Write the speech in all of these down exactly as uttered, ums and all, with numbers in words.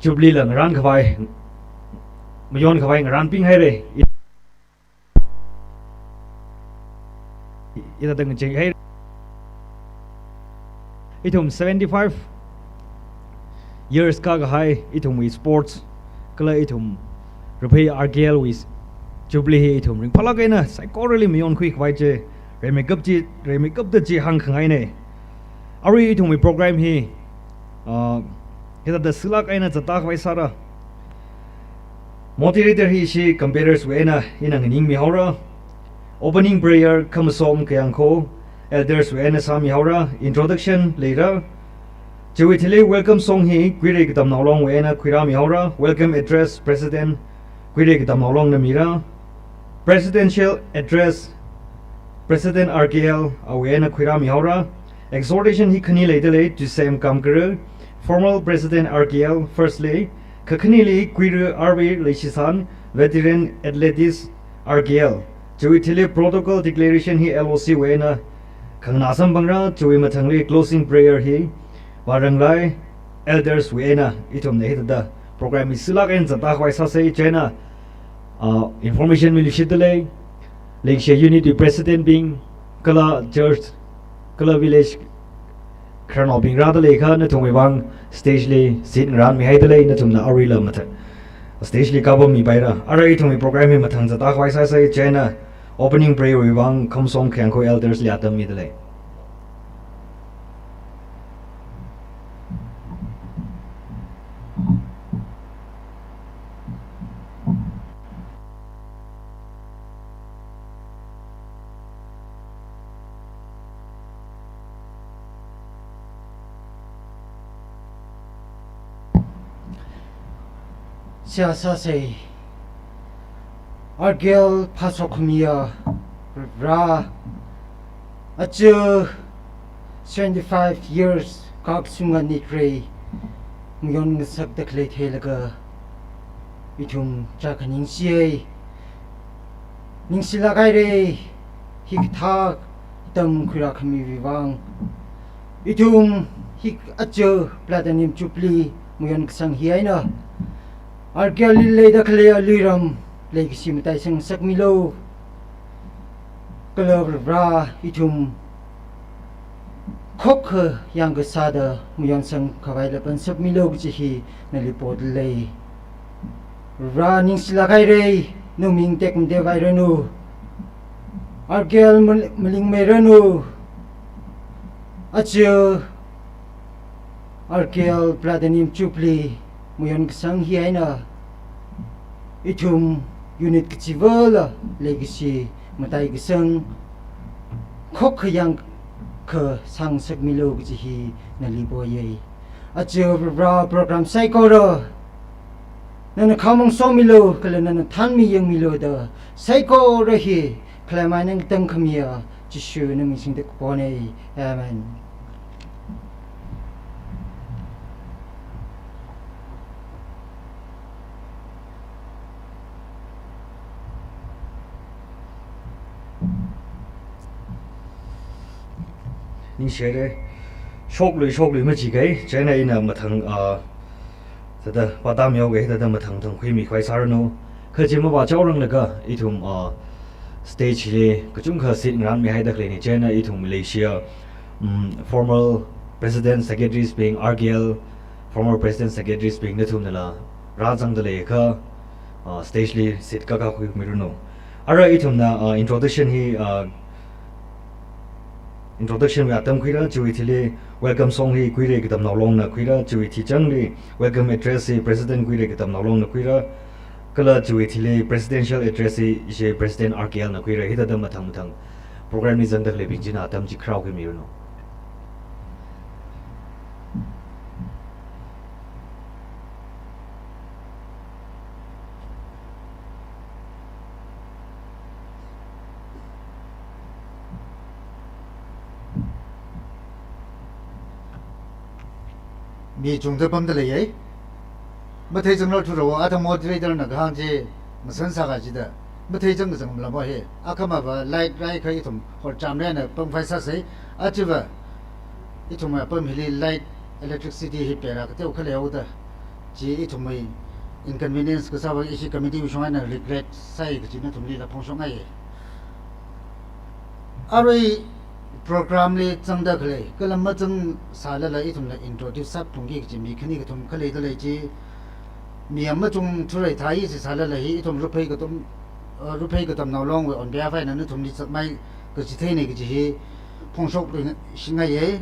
Jubilee la ngarānkhavai, mayonkhavai ngarānping haira. Ina dang ching hai. Ithum seventy-five years kākahai ithumwui sports kala ithum Raphei R K L wui Jubilee hi ithum ringphālāk eina saikorali mayonkhuikhavai chi, rimeikap chi, rimeikapta chi hāngkhangaina. Arui ithumwui program hi, ah, hithāda silāk eina zatda khavai sāra. Moderator hi ishi comparerswui eina ina nganingmihaora. Opening prayer Khamasom Khayangkho elderswui eina sāmihaora. Introduction leira. Chiwui thili welcome song hi Kuirei Katamnao Longwui eina khuirāmihaora. Welcome address President Kuirei Katamnao Longna mira. Presidential address President R K L awui eina khuirāmihaora. Exhortation hi khani leidalei, Tuisem Kamkara, former President R K L, firstly, kakhanili Kuirei R V Leishisan, veteran athletics R K L. Chiwui thili protocol declaration hi L O C wui eina khanganā samphangra. Chiwui mathangli closing prayer hi Vāranglai elderswui eina ithumna hithāda program hi silāk eina zatda khavai sāsa. Chieina, ah, information miluishitdalei, leikashi unit wui presidentbing, kala church, kala village khararnaobing rādalei kha nathumwui vang stage li seat ngarānmihaidalei, nathumna aruila mathang stage li kapammipaira. Arui ithumwui program hi mathang zatda khavai sāsa. Chieina opening prayer wui vang Khamasom Khayangkho eldersli atam midalei. Seihā sāsa. R K L phāshok khamiya Varivara, aja seventy-five years kākashunga nitrei mayon ngasakda khalei theilaga ithum chākha ningshiya. Ningshilāk haira, hikathā atam khuirākhamiwui vang. Ithum hi aja Platinum Jubilee mayon kasang hi eina R K L li leida khalei aluiram leikashi mataisang ngasakmilu. Kala Varivara, ithum khokkha yangkasāda mayonsang khavaila pānsapmilu kaji hi nali podalei. Varivara, ningshilāk haira, nawui ming tekmateohairanu. R K L mal-, malingmeiranu. Aja R K L Platinum Jubilee mayon kasang hi eina ithum unit kachiva̱la leikashi mataikasang khokkha yangkasā ngasakmilu kaji hi nali poya. Aja Varivara, program saikora nana khamong somilu, kala nana thanmi yangmilu da saikora hi khalei mai nang tang khamiya Jishu na ming singda kapona. Amen. Ningshihaira, shoklui, shoklui majikai, chieina ina mathang, ah, thāda pātāmihaoga, thāda mathang thang khuimi khavai sāranu. Kha chi mavāchaoranglaga, ithum, ah, stage li kachungkha seat ngarānmihaida khaleina, chieina ithum leishiya, mm, former president secretariesbing, R K L former president secretariesbing nathumnala rāzangda leiakha, ah, stage li seat kākā khuimiranu. Ara ithumna, ah, introduction hi, ah, introduction wui atam khuira, chiwui thili welcome song hi Kuirei Katamnao Longna khuira, chiwui thichangli welcome address hi President Kuirei Katamnao Longna khuira, kala chiwui thili presidential address hi ishi President R K L na khuira, hithāda mathang mathang program li zangda khaleibing china atam chi kharao khuimiranu. Mi chungda pamda leiya. Mathei chang ral thura, athang moderator na kahāng chi masan sāka chida. Mathei chang kachang malamo hi. Akhamava light rai kha ithum hol cham rai na pam phai sāsa. Achiva ithum apam hili light, electricity hi pera kateo khaleo da. chi ithumwui inconvenience kasāwui ishi committee wui shong eina regret sāi kachi nathumlila phongshokngai. Arui program li zangda khalei, kala mazang sālala ithumla introduce sāphungki kachi mi khani kathum khalei dalei chi, mi amachung thurai thai chi sālala hi ithum Ruphei katam, uh, Ruphei Katamnao Long wui on behalf eina nathumli chākmai kachi theinei kachi hi phongshok ring shingai ye.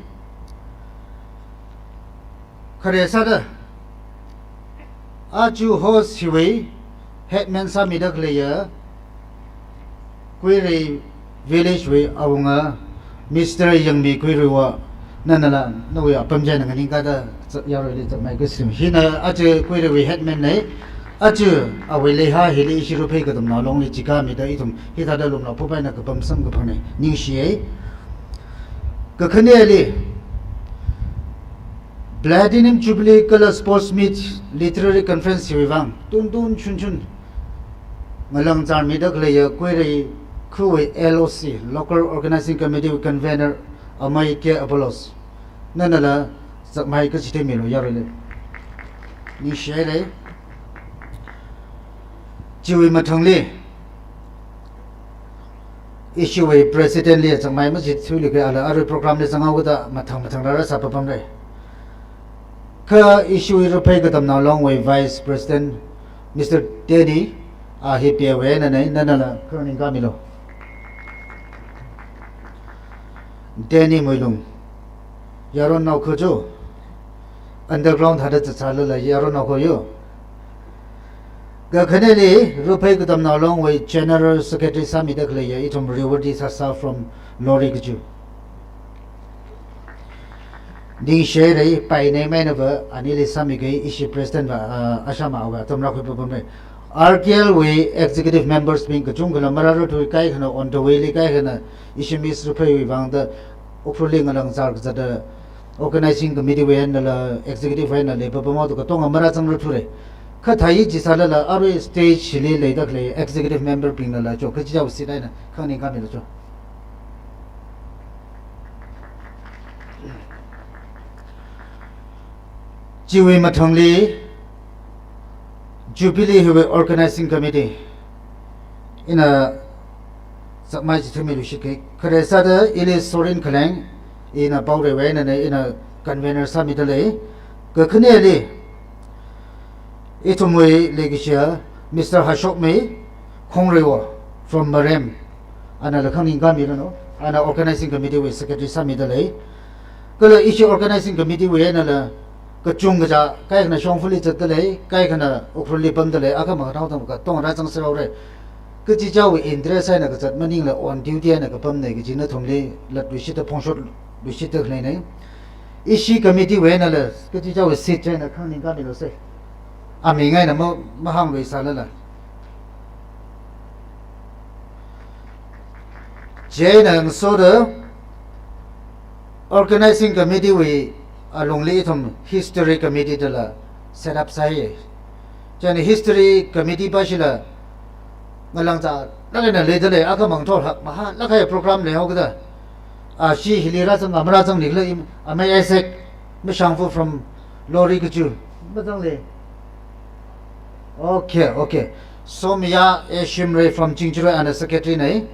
Khare sāda, aja host hiwui headman sāmida khaleiya Kuirei village wui awunga Mister Yangmi Kuiruiwa, nanala nawui apam china nganingkada chā-, yaruili chākmai kasim. Hina aja Kuireiwui headman nei, aja awui leiha hili ishi Ruphei Katamnao Long li chikāmida ithum hithāda lumlao phupai eina kapam samkaphang nei, ningshi ye. Kakhaneli, Platinum Jubilee kala Sports Meet Literary Conference hiwui vang tuntun chunchun ngalang zangmida khaleiya Kuirei khawui L O C, Local Organizing Committee wui convener Amei K Apollos, nanala chākmai kachi theimilu yaruili. Ningshi haira. Chiwui mathangli, ishiwui president li chākmai machithuilu kha ala arui program li zanghaokida mathang mathang rāra sāpapamra. Kha ishiwui Ruphei Katamnao Long wui vice president Mister Danny, a hi pie wui eina nei, nanala khaning kamilu. Danny Muilung. Yaronnao kho chu. Underground thāda zatsālala yaronnao kho yo. Kakhaneli Ruphei Katamnao Long wui General Secretary sāmida khaleiya ithum Rewardee Sasa from Lori Kachu. Ningshi haira, painei mainava anili sāmi kha ishi president va, ah, ashama va, atam rākhui papamra. R K L wui executive members bing kachungkhala marāra tui kaikhana on the way li kaikhana ishi Miss Ruphei wui vangda Ukhrulli ngalang zar kazata organizing committee wui einala executive wui einala papam haoda katonga marāzangra thure. Kha thai chi sālala arui stage li leida khalei executive member bingnala cho, kachichāwui seat eina khaning kamilu cho. Chiwui mathangli Jubilee hiwui organizing committee ina chākmai chithei milu shikhe. Khare sāda ili Sorin Khaleng, ina Paoreiwui eina nei, ina convener sāmida lei. Kakhaneli ithumwui leikashiya Mister Hashokmei Khongreiwo from Marem, anala khaning kamilu no, ana organizing committee wui secretary sāmida lei. Kala ishi organizing committee wui einala kachungkha kaikhana Shongfali zatda lei, kaikhana Ukhrulli pamda lei, akha makhanao tang katonga rāzangser haora. Kachichāwui interest eina kazat maningla on duty eina kapam nei kachi nathumli latluishitta phongshokluishitta khalei nei. Ishi committee wui einala kachichāwui seat china khaning kamilu se. Aming eina ma, mahānglui sālala. Chieina ngasoda organizing committee wui alungli ithum history committee dala set up sāi. Chieina history committee pashila ngalang zalāk eina leida lei, akha mangthor hak mahālāk kahai program leihaokida. Ashi hili rāzang, marāzangli khala im, Amei Isaac Mashangfu from Lori Kachu. Mazangle. Okay, okay. Somya A Shimray from Chingjaroi ana secretary nei.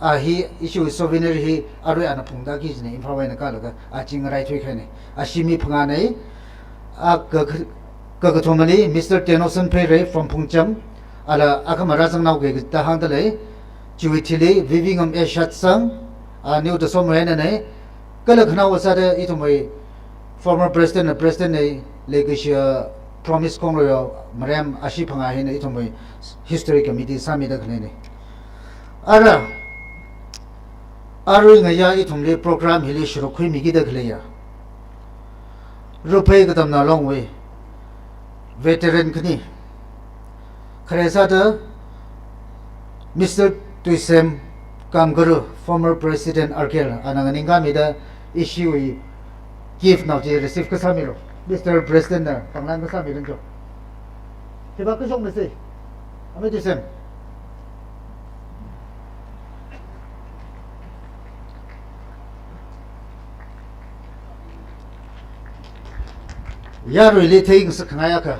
A hi ishiwui souvenir hi arui ana phungda kajinei, Imphal wui eina kālaga, a chi ngaraithui kahai nei. Ashi mi phangā nei. A ka, ka, kakathumali Mister Tenoson Pheirei from Phungcham. Ala akha marāzangnao kajida hāngda lei. Chiwui thili Vivingam A Shatsang, a New Tasomwui eina nei. Kala khanaowa sāda ithumwui former president na president nei, leikashiya Promise Khongreiwo, Marem, ashi phangā hina ithumwui history committee sāmida khalei nei. Ara, arui ngayā ithumli program hili sharuk khuimikida khaleiya Ruphei Katamnao Longwui veteran khani, khare sāda Mister Tuisem Kamkaru, former President R K L, ana nganingkāmida ishiwui gift nao chi receive kasāmilu. Mister President na pānglan kasāmilu cho. Hiva kashok masi. Amei Tuisem. Yaruili theingasak khangai akha.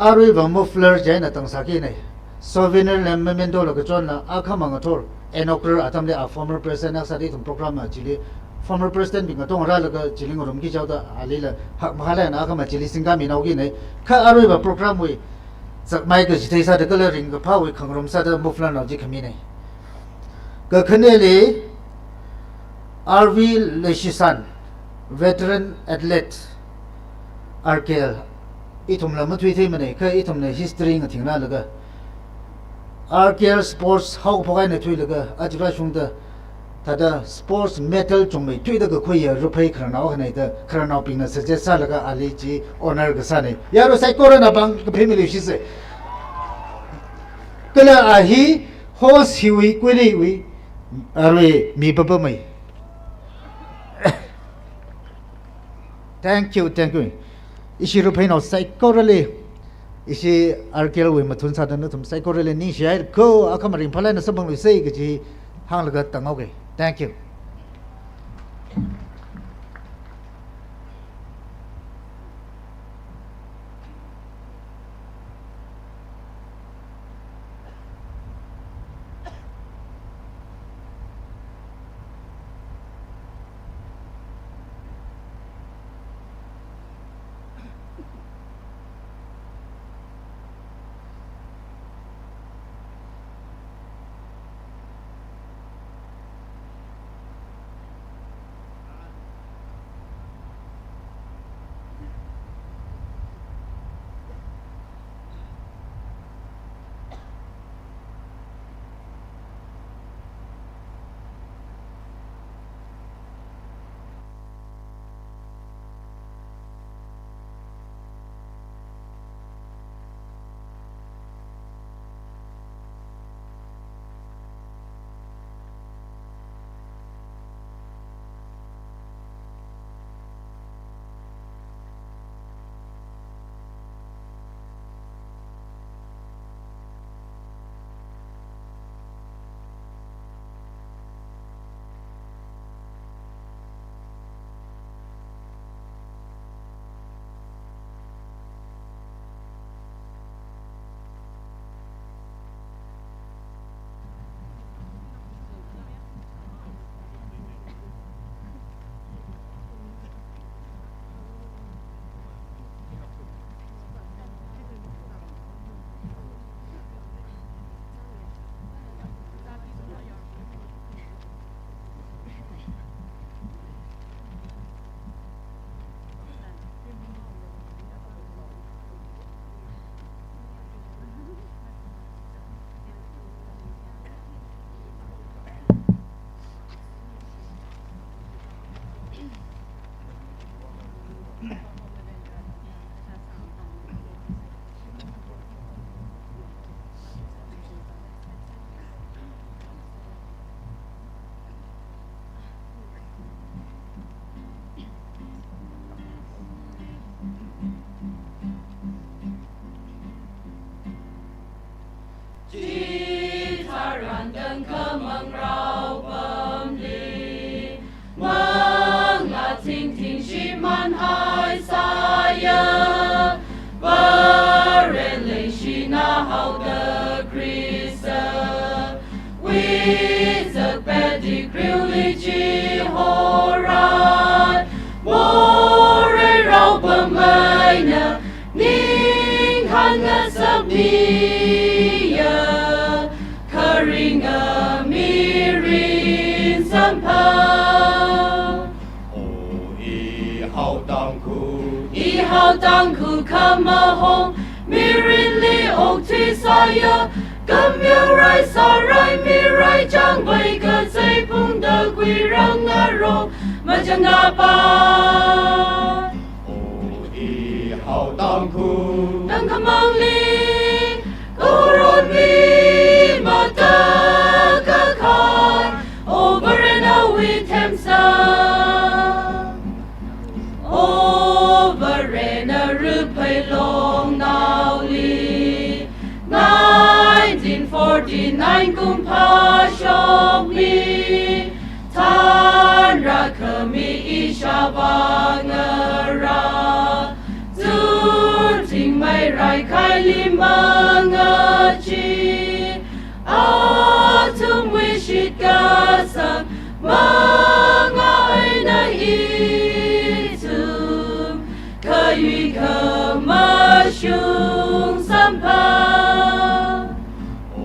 Aruiva muffler chieina tangsāki nei. Souvenir la memento la kachonla akhama ngathor. Inaugural atamli a former president akha sāda ithum program a chili former president bing ngatong rālaga chili ngarumki chaoda alila hak mahalai na akhama chili singkami naoki nei. Kha aruiva program wui zakmai kachithei sāda kala ringkaphāwui khangarum sāda muffler nao chi khami nei. Kakhaneli R V Leishisan, veteran athlete, R K L, ithumla mathuithei manei, kha ithumna history ngathing rālaga, R K L sports haophok eina thuilaga, aja rāshungda, thāda sports medal chungmeithuida kakhuiya Ruphei khararnao akha nei da, khararnaobingna suggest sālaga ali chi honor kasā nei. Yarui saikorana pāng kaphimili shise. Kala a hi host hiwui kuiliwui arui mi papamei. Thank you, thank you. Ishi Rupheinao saikorali, ishi R K L wui mathun sāda nathum saikorali ningshihai ko, akhama ringphālāk eina samphangluisei kaji hānglaga tānghaoke. Thank you. Chitharan tangkhamang raopamli, manglā tingting shimānhai sāya, Vare leishina haoda Khrista, wizak pedi kriuli chihorai, morei raopam eina, ningkhān ngasakmiya, kharinga mirin samphang. O ihao Tangkhul, ihao Tangkhul khamahong, mirinli okthui sāya, kameo rai sārai mirai changvai kazei phungda kuirang ngarok, machang napa. O ihao Tangkhul, tangkhamangli, kahoronwui mata kakhai, O Vare nawui themsa. O Vare na Ruphei longnaoli, nineteen forty-nine kum phāshokmi, thanrā khami ishāvā ngarā, zunting meirai khai Mangachi, athumwui shitkasang manga eina ithum khayui khamashung sampha. O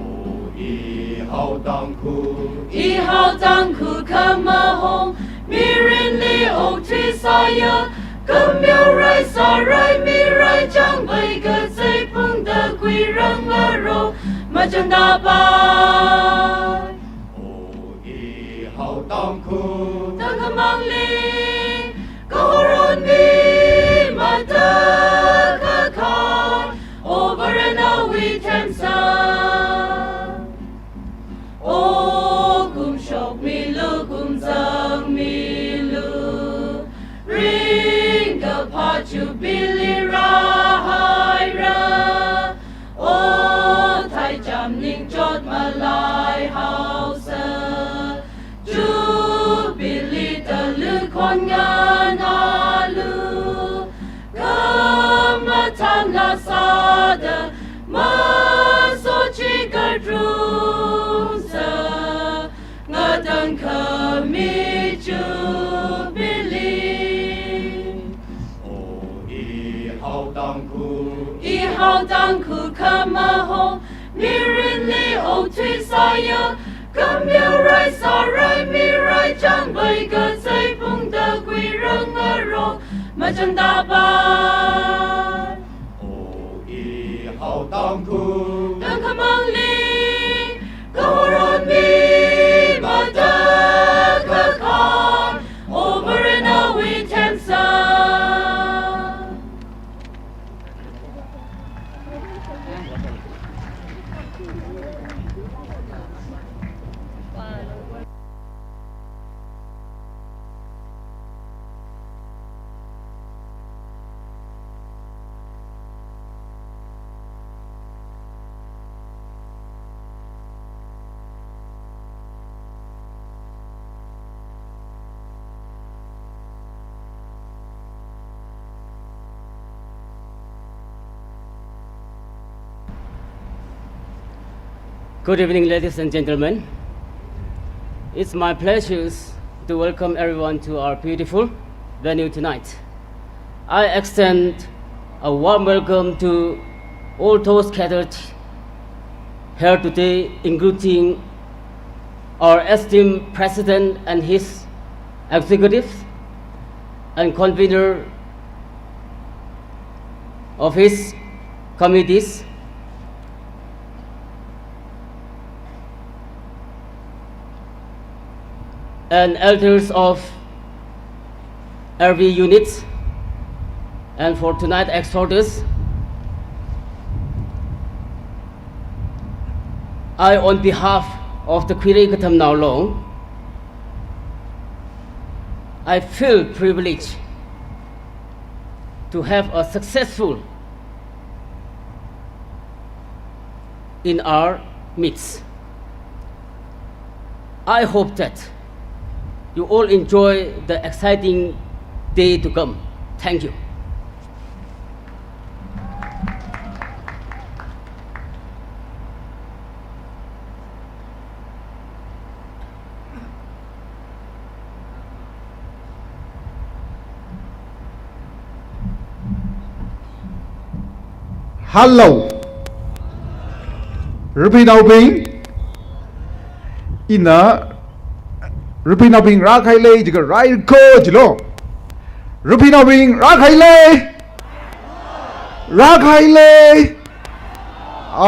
ihao Tangkhul, ihao Tangkhul khamahong, mirinli okthui sāya, kameo rai sārai mirai changvai katsei phungda kuirang aro, machangda pai. O ihao Tangkhul, Tangkhul mangli, kahoron mi matakhak khai, O Varena wui themsā. O kumshokmilu, kumzangmilu, ringkaphā Jubilee rāhaira. O thaicham ningchot malai haosa, Jubilee talu khon nganalu, khamathān la sāda, masochi katrungsa, ngatangkhami Jubilee. O ihao Tangkhul, ihao Tangkhul khamahong, mirinli okthui sāya, kameo rai sārai mirai changvai katsei phungda kuirang aro, machangda pai. O ihao Tangkhul, Tangkhul mangli, kahoron mi matakhak khai, O Varena wui themsā. Good evening, ladies and gentlemen. It's my pleasure to welcome everyone to our beautiful venue tonight. I extend a warm welcome to all those gathered here today, including our esteemed president and his executives and convener of his committees, and elders of every unit, and for tonight exhorters, I, on behalf of the Khuirei Katham Naolong, I feel privileged to have a successful in our midst. I hope that you all enjoy the exciting day to come. Thank you. Hello. Rapinaobing. Ina, rapinaobing rākahai lei jiakha rāhaira ko jilo. Rapinaobing rākahai lei. Rākahai lei.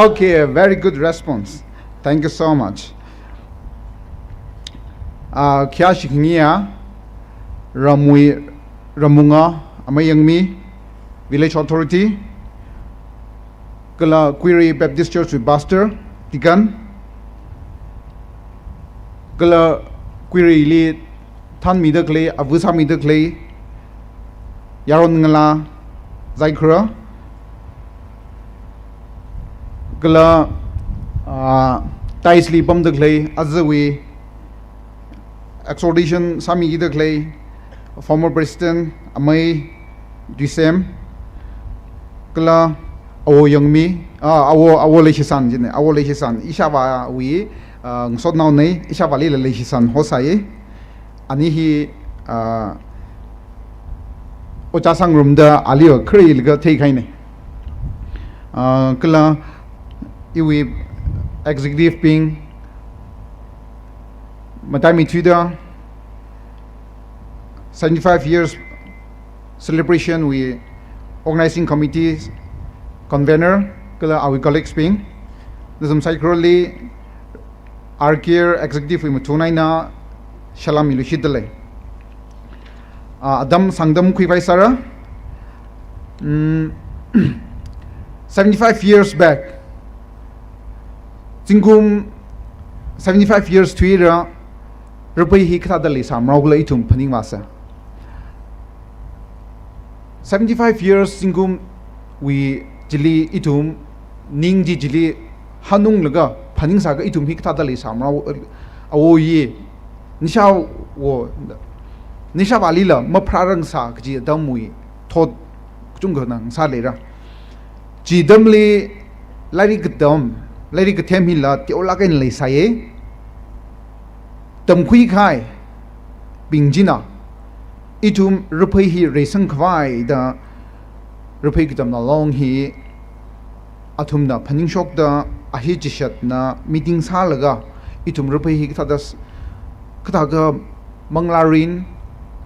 Okay, very good response. Thank you so much. Ah, khayāshi khangayi, Ramwui, Ramunga Amayangmi, Village Authority, kala Khuirei Baptist Church wui Pastor, Deacon, kala Khuireili thānmida khalei, ava sāmida khalei, yaron ngalā saikorali, kala, ah, dais li pamda khalei, ajawui exhortation sāmida khalei, former President Amei Tuisem, kala Awo Yangmi, ah, Awo, Awo Leishisan jine, Awo Leishisan, ishāvāwui, ah, ngasotnaone, ishāvālila Leishisan hosai. Ani hi, ah, Ojā Sangrumda aliva khreilaga theikahaine. Ah, kala iwui executive bing, mataimeithuida seventy-five years celebration wui organizing committee convener kala awui colleagues bing, nathum saikorali R K R executive wui mathun eina salam miluishitdalei. Ah, atam sangtam khuikhavai sāra. Mm, seventy-five years back, zingkum seventy-five years thuira, Raphei hi kathāda leisāmarao khala ithum phaningvāsa. Seventy-five years zingkumwui chili ithum ning chi chili hanunglaga phaningsāakha ithum hi kathāda leisāmarao, Awo hi, nishāwo, nishāvālila mapharārangsā kaji atamwui thot kachungkha ngasāleira. Chi atamli lairik katam, lairik kathem hila teolāk eina leisāye. Tamkhui kahaibing china, ithum Raphei hi reisangkhavai da Raphei Katamnao Long hi athumna phaningshokda ahi chishatna meeting sālaga, ithum Raphei hi kathāda s-, kathāda manglārin,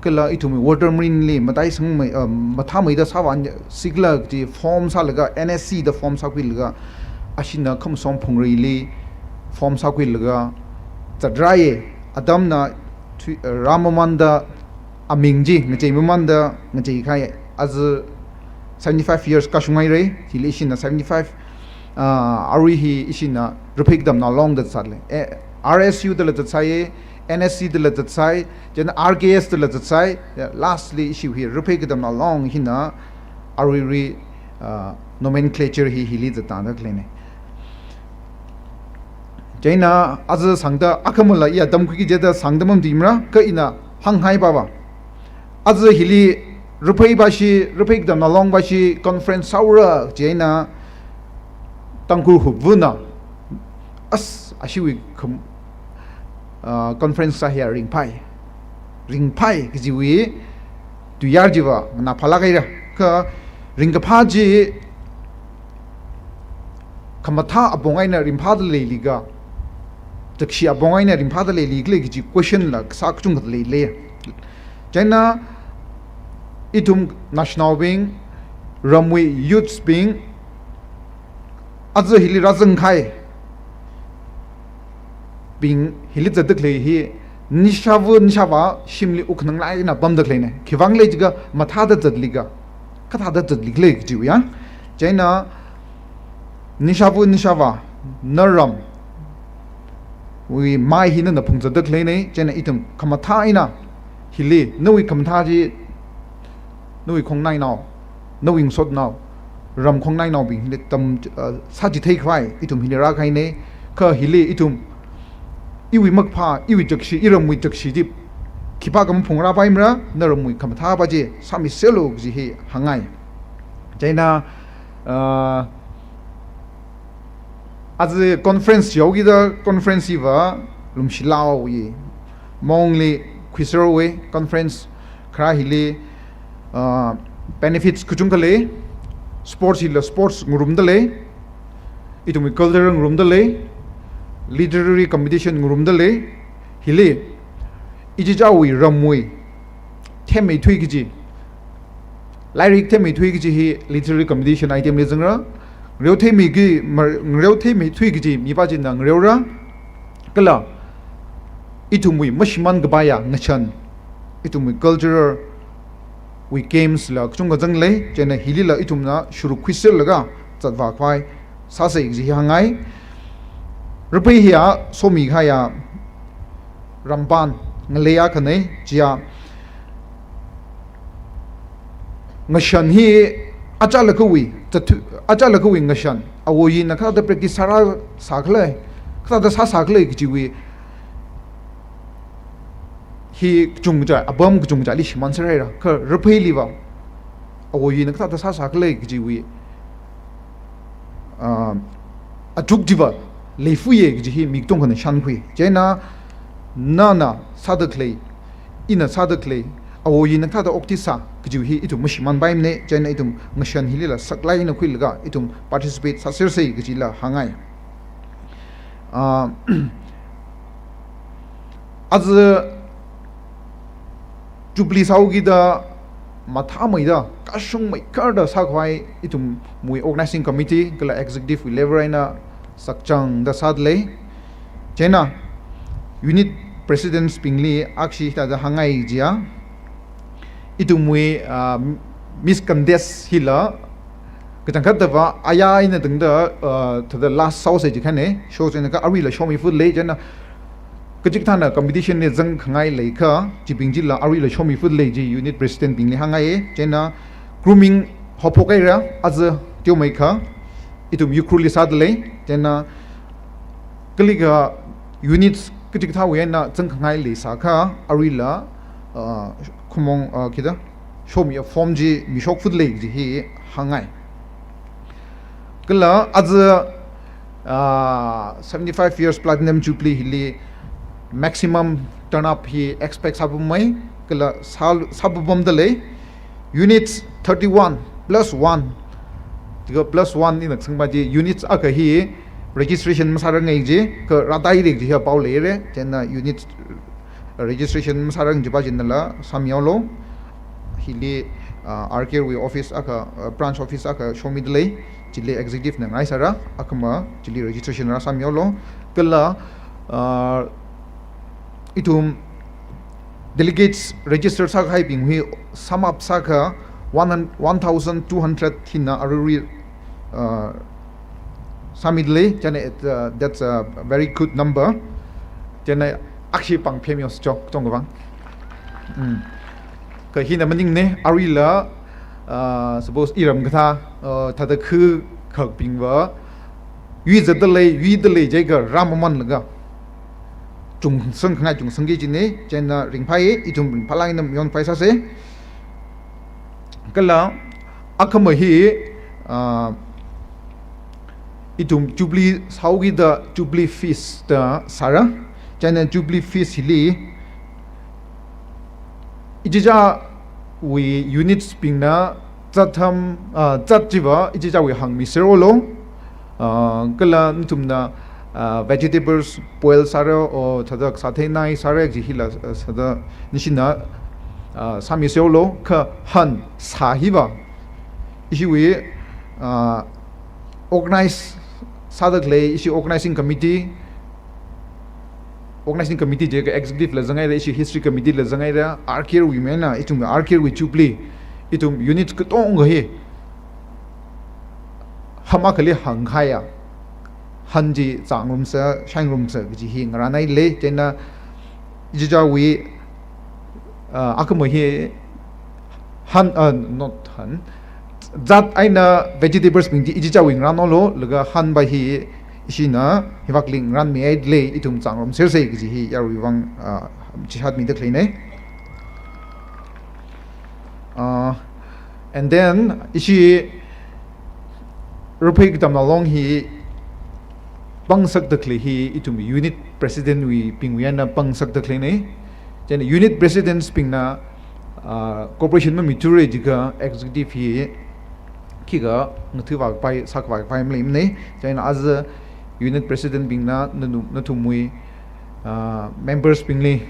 kala ithumwui water mirinli mataisangmei, uh, mathāmeida sāvāsi khala kaji form sālaga, N S C da form sākhuilaga, ashina Khamasom Phungreili form sākhuilaga zatrāye. Atamna thui-, uh, rāmamanda aming chi ngachei mamanda ngachei kahai, aja seventy-five years kashunghaira. Chili ishina seventy-five, ah, arui hi ishina Raphei Katamnao Long da zatle. Eh, R S U dala zatsai, N S C dala zatsai, chieina R K S dala zatsai, ya, lastly ishi hi Raphei Katamnao Long hina aruirui, ah, nomenclature hi hili zatda khaleine. Chieina aja sangda akhamala iya tamkhuiki jida sangda mamdimara, kha ina hānghai baba. Aja hili Raphei bashi, Raphei Katamnao Long bashi conference sāura chieina Tangkhul Hupvuna, as, ashiwui kham-, ah, conference sā hiya ringphai. Ringphai kajiwui tuiyār chiva nganāphālāk haira. Kha ringkaphā chi khamathā apong eina ringphāda leili kha, takshi apong eina ringphāda leili khala kaji question la kasā kachungkha leilei. Chieina ithum naoshinaobing, ramwui youths bing, aja hili rāzangkahaibing hili zatda khalei hi, nishāva nishāvā shimli wuk khananglāk eina pamda khaleine. Khiwuivang khala jiakha mathāda zatli kha, kathāda zatli khala kajiwui ya. Chieina nishāva nishāvā, naramwui mai hi nana phungzatda khaleine, chieina ithum khamathā eina hili, nawui khamathā chi, nawui khongnainao, nawui ngasotnao, ram khongnainaobing hili tam, uh, sāchitheikhavai ithum hili rākahaine. Kha hili ithum iwui makaphā, iwui chakshi, iramwui chakshi chi khipākha maphungrāpaimara, naramwui khamathā pa chi sāmiserlu kaji hi hāngngai. Chieina, uh, aja conference yaokida conference hiva Lumshilao hi mongli khuiserwui conference kharā hili, ah, benefits kachungkha lei, sports hila sports ngarumda lei, ithumwui culture ngarumda lei, literary competition ngarumda lei, hili ichichāwui ramwui themmeithui kaji, lairik themmeithui kaji hi literary competition item li zangra, ngareo themmeiki, mar-, ngareo themmeithui kaji mipā china ngareora, kala ithumwui mashimān kapaiya ngashan, ithumwui cultural wui games la kachungkha zang lei, chieina hilila ithumna sharuk khuiserlaga zatvākhavai sāsa kaji hi hāngngai. Raphei hiya somikahaiya rampān ngalei akhana, chiya ngashan hi achālakhawui, zathu-, achālakhawui ngashan, awo yina kathāda practice sārāsā khala, kathāda sāsā khala kajiwui hi kachungkha, apam kachungkhali shimānserhaira. Kha Rapheiliva awo yina kathāda sāsā khala kajiwui atuk chiva leifuiye kaji hi mi katongkhana shānkhui. Chieina nana sāda khalei, ina sāda khalei, awo yina kathāda okathui sā kaji hi ithum mashimānpaimana, chieina ithum ngashan hilila saklāk eina khuilaga ithum participate sāsersei kajila hāngngai. Ah, aja Jubilee sāhaokida mathāmeida, kashungmei kharda sākhavai ithumwui organizing committee kala executive wui level eina sakchangda sādalei. Chieina unit presidents bingli akhashi hithāda hāngngai jiya. Ithumwui, ah, misconduct hila kachangkhatva aya eina tangda, ah, thāda last sāhaosei jikhaina, show chieina kha aruila shomi fut lei, chieina kachikathāna competition li zangkhangai leiakha, chibing chila aruila shomi fut lei ji unit president bingli hāngngaiye. Chieina grooming haophok haira, aja teomeikha ithum Ukhrulli sādalei. Chieina kalikha units kachikathāwui eina zangkhangai leisākha aruila, ah, khamong, ah, kida, shomiya form chi mishok fut lei ji hi hāngngai. Kala aja, ah, seventy-five years Platinum Jubilee hili maximum turn up hi expect sāpamei, kala sā, sāpamdalei. Units thirty-one plus one. Tiga plus one ina kasāngva chi units akha hi registration masārangngai ji, kha rātairai ji hi pao leira, chieina units registration masārang jiva chinala sāmihaolu. Hili, ah, R K R wui office akha, ah, branch office akha shomidalei, chili executive na ngaisāra, akhama chili registration rāsāmihaolu. Kala, ah, ithum delegates register sākahaibingwui sum up sākha one hun-, one thousand two hundred hina aruirui, uh, sāmidalei, chieina it, uh, that's a very good number. Chieina akhashi pāng phemihaosa cho, chong kavang. Mm. Kha hina maningne, aruila, uh, suppose iram kathā, uh, thāda khu khakbingva, yuizatdalei, yuidalei jiakha rāmamanlaga chungsangkhangai chungsangki kajina, chieina ringphāya, ithum ringphālāk eina mayonpai sāsa. Kala akhama hi, ah, ithum Jubilee sāhaokida Jubilee Feast da sāra. Chieina Jubilee Feast hili ichichāwui units bingna zat tham, ah, zat chiva ichichāwui hāngmiserhaolu. Ah, kala nathumna, ah, vegetables boil sāra, o thāda sātheinai sāra ji hila, ah, sāda nishina, ah, sāmiserhaolu, kha han sā hiva ishiwui, ah, organize sāda khalei, ishi organizing committee, organizing committee jiakha executive la zanghaira, ishi history committee la zanghaira, R K R wui maina, ithum R K R wui Jubilee, ithum unit katonga hi ham akhali hāngkahaiya han chi zāngarumsa, shaingarumsa kaji hi ngarānhailei, chieina ichichāwui, ah, akhama hi han, ah, not han, zat eina vegetables bing chi ichichāwui ngarānhaolu, laga hanva hi ishina hivākli ngarānmihailei, ithum zāngarumsersa kaji hi yaruiwui vang, ah, chihātmida khaleina. Ah, and then ishi Raphei Katamnao Long hi pāngsakda khalei hi ithum unit president wui bingwui eina pāngsakda khaleina. Chieina unit presidents bingna, ah, cooperation mamithura jiakha executive hi khikha ngathāvāpai, sākhavāpai maleimana. Chieina as a unit president bingna nanu-, nathumwui, ah, members bingli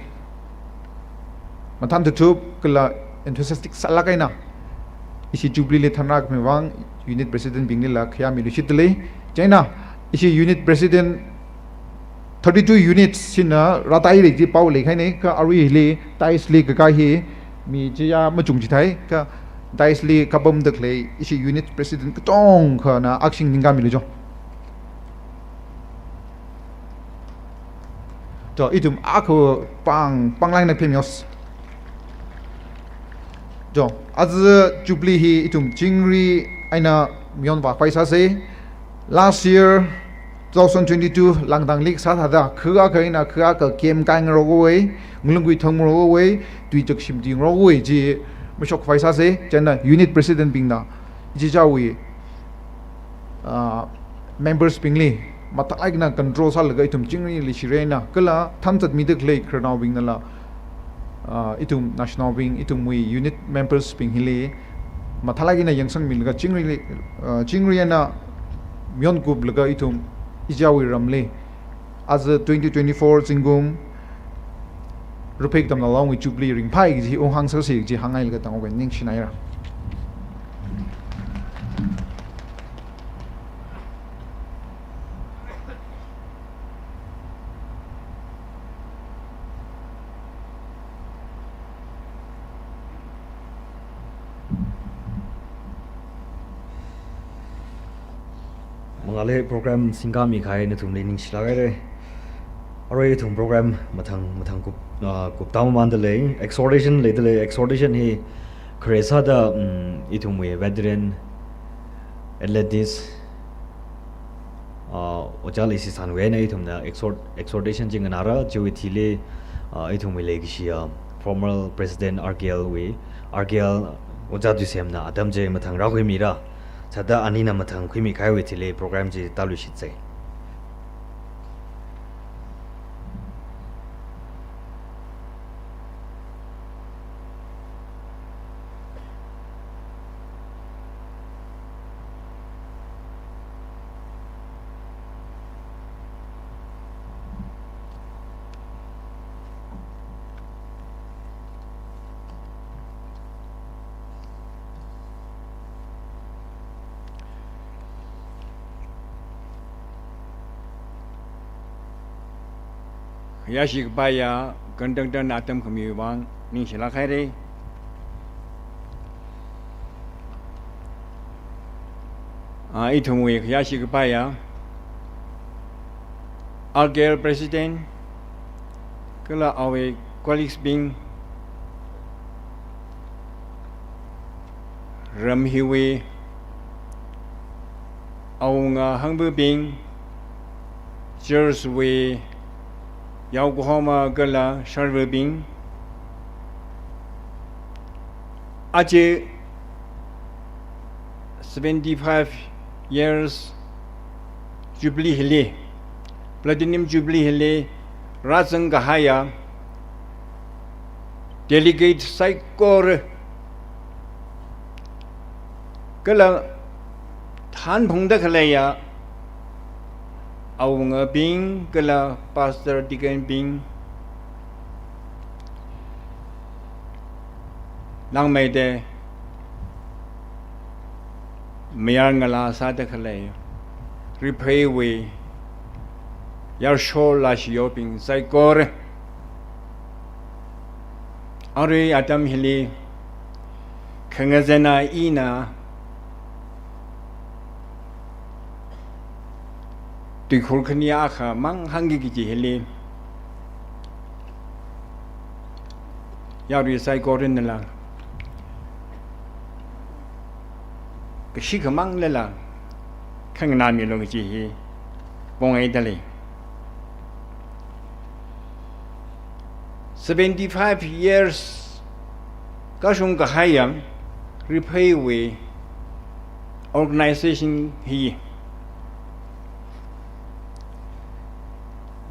mathān thup kala enthusiastic sālāk eina ishi Jubilee li thanrākhami vang unit president binglila khayā miluishitdalei. Chieina ishi unit president thirty-two units shina rātaira ji pao leikahaina, kha aruili dais li kakā hi mi chiyā machung chithāi, kha dais li kapamda khalei ishi unit president katongkhana akhashi ningkāmilu cho. Cho, ithum akha pāng, pānglāk eina phemihaosa. Cho, aja Jubilee hi ithum chingri eina mayonvāpai sāsa. Last year, two thousand twenty-two, Langdangli sāthāda, khu akha eina khu akha kemkai ngarokhaowei, ngalungkui thang ngarokhaowei, tui chakshim tui ngarokhaowei ji mashokpai sāsa. Chieina unit president bingna ichichāwui, ah, members bingli mathālāk eina control sālaga ithum chingri leishirei na, kala thanzat mida khalei khararnaobingnala, ah, ithum naoshinaobing, ithumwui unit members bing hili mathālāk eina yangsangmilaga chingri, ah, chingri eina mionkuplaga ithum ichichāwui ramli aja twenty twenty-four zingkum Ruphei Katamnao Longwui Jubilee ringphai kaji unghāngsersi kaji hāngngailakha tangkhamei ningshinaira. Mangāli program singkāmi kahai nathumli ningshilāk haira. Arui ithum program mathang, mathang kup, ah, kuptāmamān dalei, exhortation leidalei, exhortation hi khare sāda, mm, ithumwui veteran athletics, ah, Ojā Leishisanwui eina ithumna exhort-, exhortation chi nganāra, chiwui thili, ah, ithumwui leikashi, ah, former President R K L wui, R K L Ojā Tuisemna atam chi mathang rākhuimira, chithāda anina mathang khuimi kahaiwui thili program chi tāluishitsei. Khayāshi kapaiya conductor na atam khamiwui vang ningshilāk haira. Ah, ithumwui khayāshi kapaiya R K L President kala awui colleagues bing, ram hiwui awunga hangvabing, church wui yaokahoma kala sharvabing, aja seventy-five years Jubilee hili, Platinum Jubilee hili rāzang kahaiya delegate saikora kala thanphungda khaleiya awungabing kala pastor deacon bing, langmeida mayar ngalā sāda khalei Rupheiwui yarsho lashiyobing saikora, arui atam hili khangazana ina tuikhur khani akhamang hāngki kaji hili, yarui saikoranala kashi khamanglala khanganāmilu kaji hi pongai dalei. Seventy-five years kashung kahaiya Rupheiwui organization hi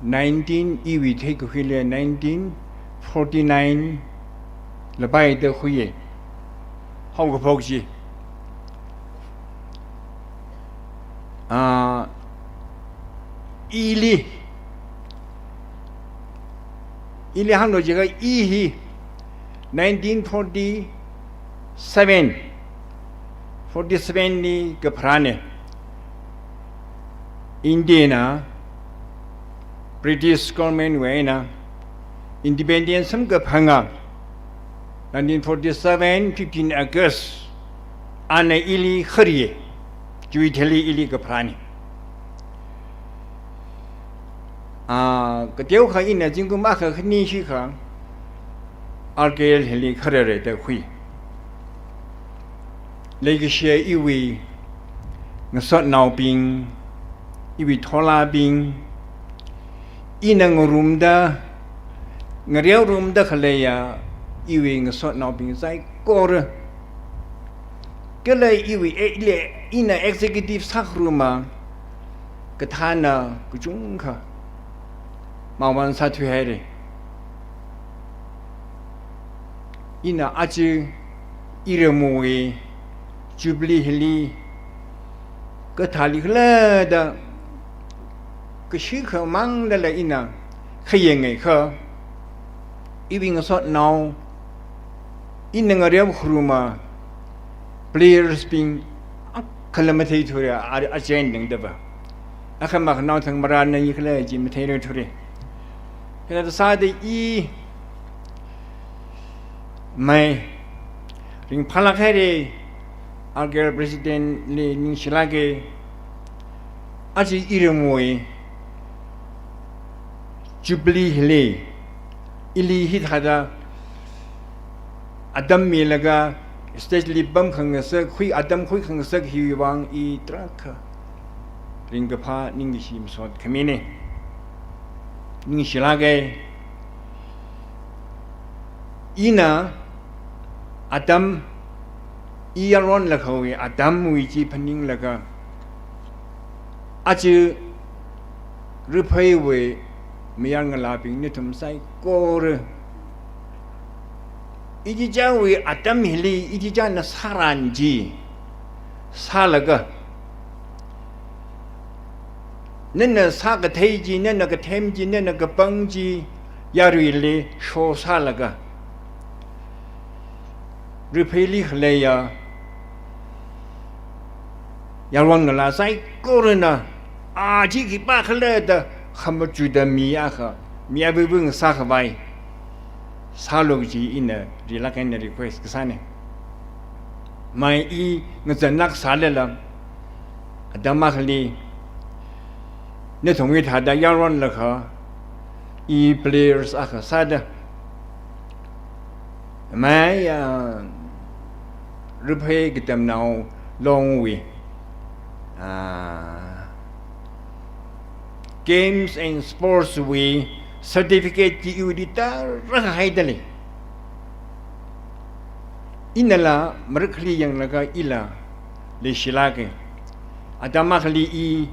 nineteen, iwui theikakhuili nineteen forty-nine lapaida khuiya. Haokaphok chi, ah, ili, ili hānglu jiakha i hi nineteen forty-seven, forty-seven li kapharāna. India na British government wui eina independence samkaphanga, nineteen forty-seven, fifteen August, ana ili khariya, chiwui thili ili kapharāna. Ah, kateokha ina zingkum akha khani shikha R K L hili khararra da khui. Leikashiya iwui ngasotnaobing, iwui tholābing, ina ngarumda, ngareorumda khaleiya iwui ngasotnaobing saikora, kala iwui e-, le, ina executive sākharuma, kathāna kachungkha mawun sāthuihaira. Ina aja iramwui Jubilee hili kathāli khala da kashi khamang lala ina khayang ngai kha, iwui ngasotnao, ina ngareo kharuma players bing akhala matheithura, a, a chain ding daba. Akha makhanao thang marāna i khala chi matheithura. Hithāda sāda i mai ringphālāk haira, R K L President li ningshilāka, aja iramwui Jubilee hili, ili hithāda atam milaga stage li pamkhangasak, khui atam khuikhangasak hiwui vang i tarākha ringkaphā ningkashi masot khamina. Ningshilāka. Ina atam, i yaron lakhawui atamwui chi phaninglaga, aja Rapheiwui mayarngalābing nathum saikora ichichāwui atam hili ichichāna sāran chi sālaga, nana sākathei chi, nana kathem chi, nana kapang chi yaruili show sālaga, Rapheili khaleiya yaron ngalā saikorana, a chi khipākhala da khamachuda mi akha, mi abuibui ngasākhavai sālu kaji ina rilāk eina request kasāna. Mai i ngazanlāk sālala, atam akhali nathumwui thāda yaron lakha, i players akha sāda, mai, ah, Raphei Katamnao Longwui, ah, Games and Sports wui certificate chi iwuili tarākha haidalei. Inala marakhali yanglaga ila leishilāka. Atam akhali i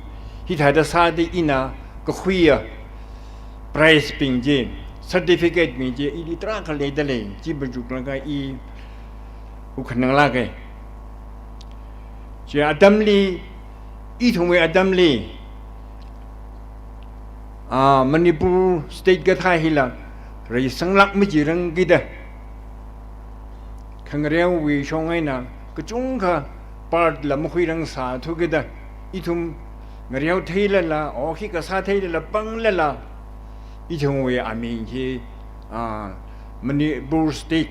hithāda sāda ina kakhuiya prize bing chi, certificate bing chi ili tarākha leidalei, chi machuklaga i wukkhananglāka. Chi atamli, ithumwui atamli, ah, Manipur state kathā hila reisanglāk machirangkida, khangareowui shong eina kachungkha part la makhuirangsāthukida, ithum ngareo theilala, o khikha sātheilala, panglala, ithumwui aming hi, ah, Manipur state,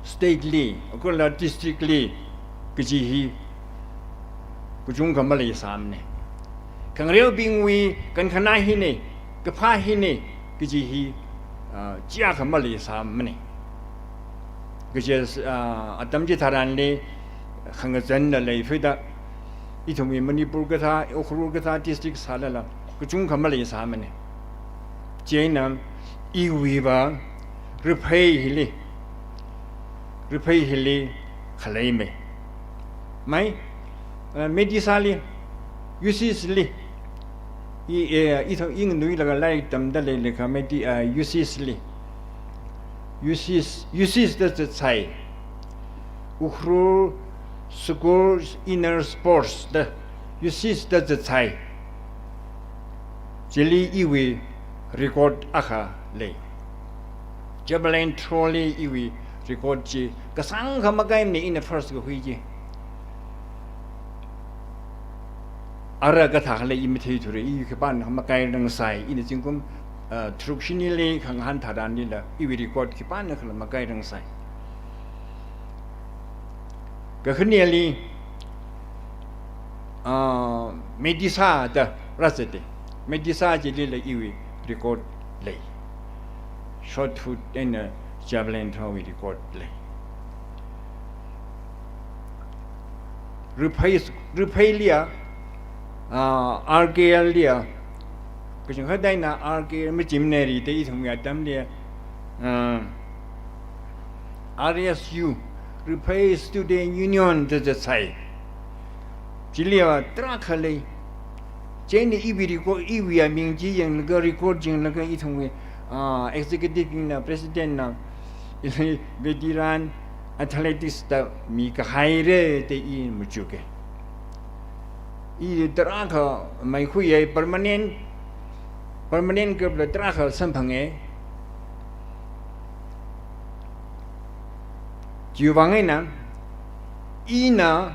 state li, kala district li kaji hi kachungkha maleisāmana. Khangareobingwui kankhanā hina, kaphā hina kaji hi, ah, chiakha maleisāmana. Kaje, ah, atam chitharanli khangazanla leifida, ithumwui Manipur kathā, Ukhrul kathā district sālala kachungkha maleisāmana. Chieina iwuiva Raphei hili, Raphei hili khaleimei. Mai, eh, Meitei sāli, U C S li, i, eh, i thang ing nui laga lairik tamda leilakha Meitei, eh, U C S li. U C S, U C S da zatsai. Ukhrul School Inner Sports da U C S da zatsai. Chili iwui record akha lei. Javelin throw li iwui record chi kasāngkha makaimana, ina first kahui chi. Ara kathākhala i matheithura, i khipānakha makairangsai, ina zingkum, ah, tharuk shinili khangahān tharanlila iwui record khipānakhala makairangsai. Kakhaneli, ah, Meitei sā da rāzata. Meitei sā chilila iwui record lei. Shot put eina javelin throw wui record lei. Raphei, Raphei liya, ah, R K L liya, kachungkha eina R K L machimanei rida ithumwui atamli, ah, R S U, Raphei Student Union da zatsai. Chiliva tarākha lei. Chieina iwui record, iwui aming chi yanglaga, record yanglaga ithumwui, ah, executive bingna, president na, ili veteran athletics da mikahaira da i machuka. I tarākha maikhuiya, permanent, permanent club la tarākha samphanga. Chiwui vang eina, ina,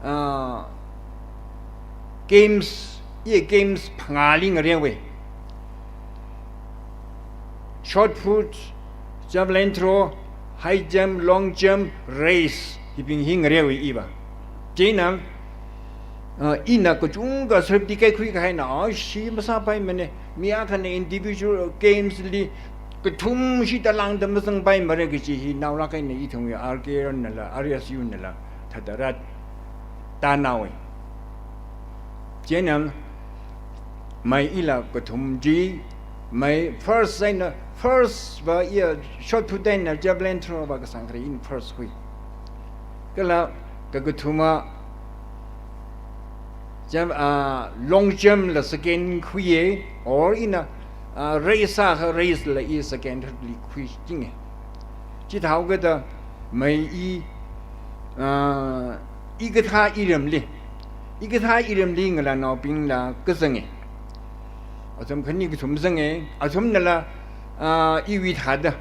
ah, games, i games phangāli ngareowa. Shot put, javelin throw, high jump, long jump, race, hibing hi ngareowa iva. Chieina, ah, ina kachungkha safety kaikhui kahaina, ah, shi masāpaimana, mi akhana individual games li kathum shida lāngda mazangpaimara kaji hi naolāk eina ithumwui R K R nala, R S U nala, thāda rātānaowa. Chieina, mai ila kathum chi, mai first eina, first va iya shot put eina javelin throw va kasāngkhare in first hui. Kala kakathuma, jam-, ah, long jump la second khuiya, or ina, ah, race sākha race la i second, third li khuichinga. Chithāhaokida mai i, ah, i kathā iramli, i kathā iramli ngalānaobingla kazanga. Athum khani kathum zanga, athumnala, ah, iwui thāda,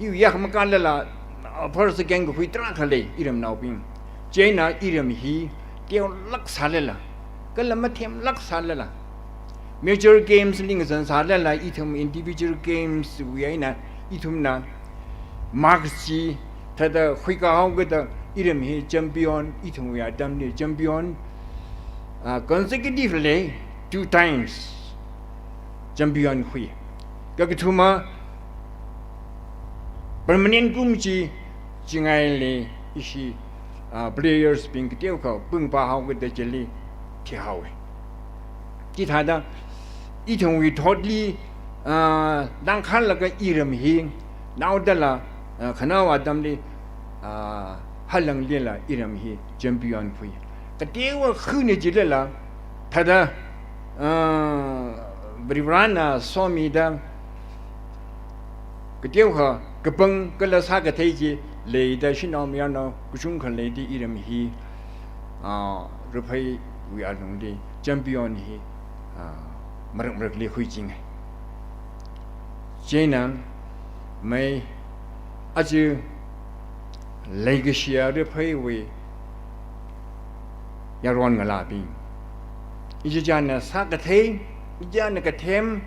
iwui yak makālala, ah, first second kakhui tarākha lei iramnaobing. Chieina iram hi teolāk sālala, kala mathemlāk sālala, major games li ngazan sālala, ithum individual games wui eina ithumna marks chi thāda khuikāhaokida iram hi champion, ithumwui atamli champion, ah, consecutively two times champion hui. Kakathuma permanent kum chi chingaili ishi, ah, players bing kateokha pungpāhaokida chili thihaowa. Chithāda ithumwui thotli, ah, langkhalaga iram hi naodala, ah, khanaowa atamli, ah, halanglila iram hi champion khui. Kateowa khuni chilala, thāda, ah, Varivarana somida, kateokha kapang kala sākathei chi leida, shanao mayarnao kachungkha leida iram hi, ah, Rapheiwui alungli champion hi, ah, marak marakli khuichinga. Chieina mai aja leikashiya Rapheiwui yaron ngalābing, ichichāna sākathei, ichichāna kathem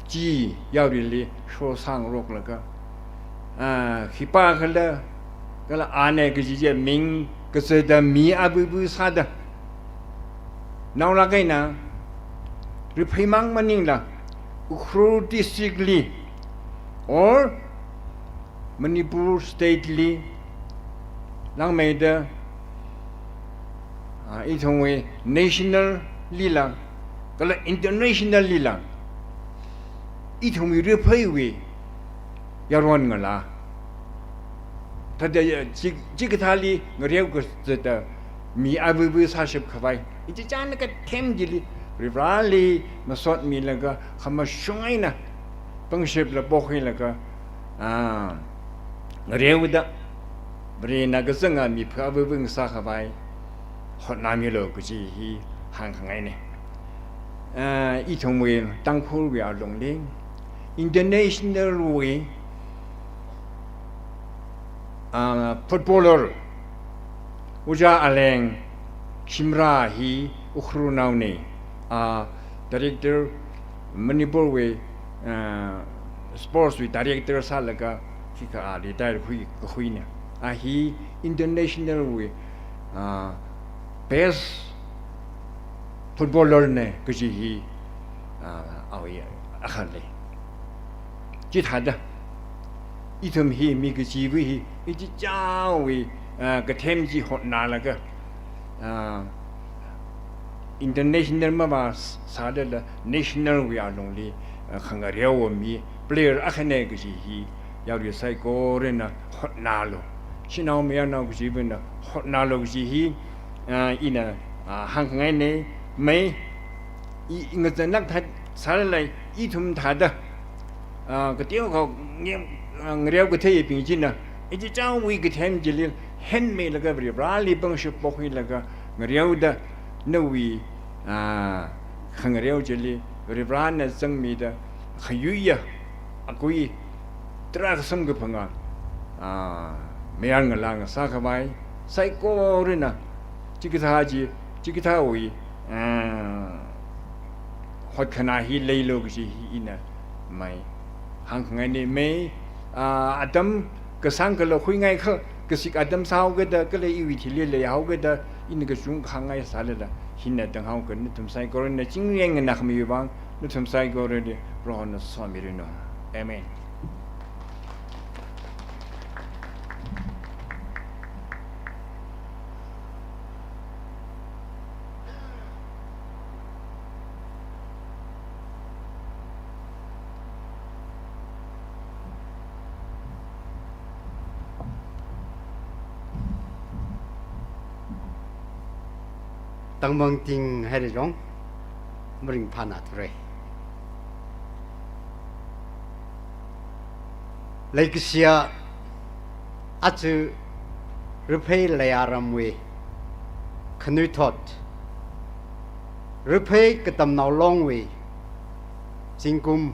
chi yaruili shosāngaroklaga, ah, khipākhala, kala ana kaji chi ming kazata mi abubu sāda, naolāk eina Raphei mang maningla Ukhrul district li or Manipur state li langmeida, ah, ithumwui national lila kala international lila ithumwui Rapheiwui yaron ngalā thāda chi, chikathāli ngareo kazata mi abubu sāshap khavai, ichichāna kathem chili Varivarali masotmilaga khamashung eina pangshapla pokhuilaga, ah, ngareoda, Varena kazanga mipha abubu ngasā khavai hotnāmilu kaji hi hāngkhangaina. Ah, ithumwui Tangkhulwui alungli international wui, ah, footballer Ojā Aleng Shimrah hi Ukhrulnaona, ah, director, Manipurwui, ah, sports wui director sālaga, hika a retire hui, kahuina. A hi international wui, ah, best footballer na kaji hi, ah, awui akha lei. Chithāda ithum hi mi kachiva̱ hi, ichichāwui, ah, kathem chi hotnālaga, ah, international mavā sālala national wui alungli, ah, khangareowa mi player akhana kaji hi yarui saikorana hotnālu. Shanao mayarnao kachiva̱na hotnālu kaji hi, ah, ina, Ah, hāngkhangaina, mei, i, i ngazanlāk thāda sālala, ithum thāda, ah, kateokha nge-, ah, ngareokatheibing china, ichichāwui kathem chili henmeilaga Varivarāli pangshap pokhuilaga ngareoda, nawui, ah, khangareo chili Varivarāna zangmida, khayuiya, akui, tarākha samkaphanga, ah, mayarngalā ngasākhavai saikorana, chikathā chi, chikathāwui, ah, hotkhanā hi leilu kaji hi ina mei hāngkhangaina, mei, ah, atam kasāngkhala khuingaikha, kasik atam sāhaokida, kala iwui thili leihaokida, ina kachungkha ngai sālala, hina tanghaoka. Nathum saikorana chingri eina nganākhamiwui vang, nathum saikorali Prohona somiranu. Amen. Tangmangting haira jong, maringphānā thura. Leikashiya aja Raphei Leiya ramwui khanuithot, Raphei Katamnao Longwui zingkum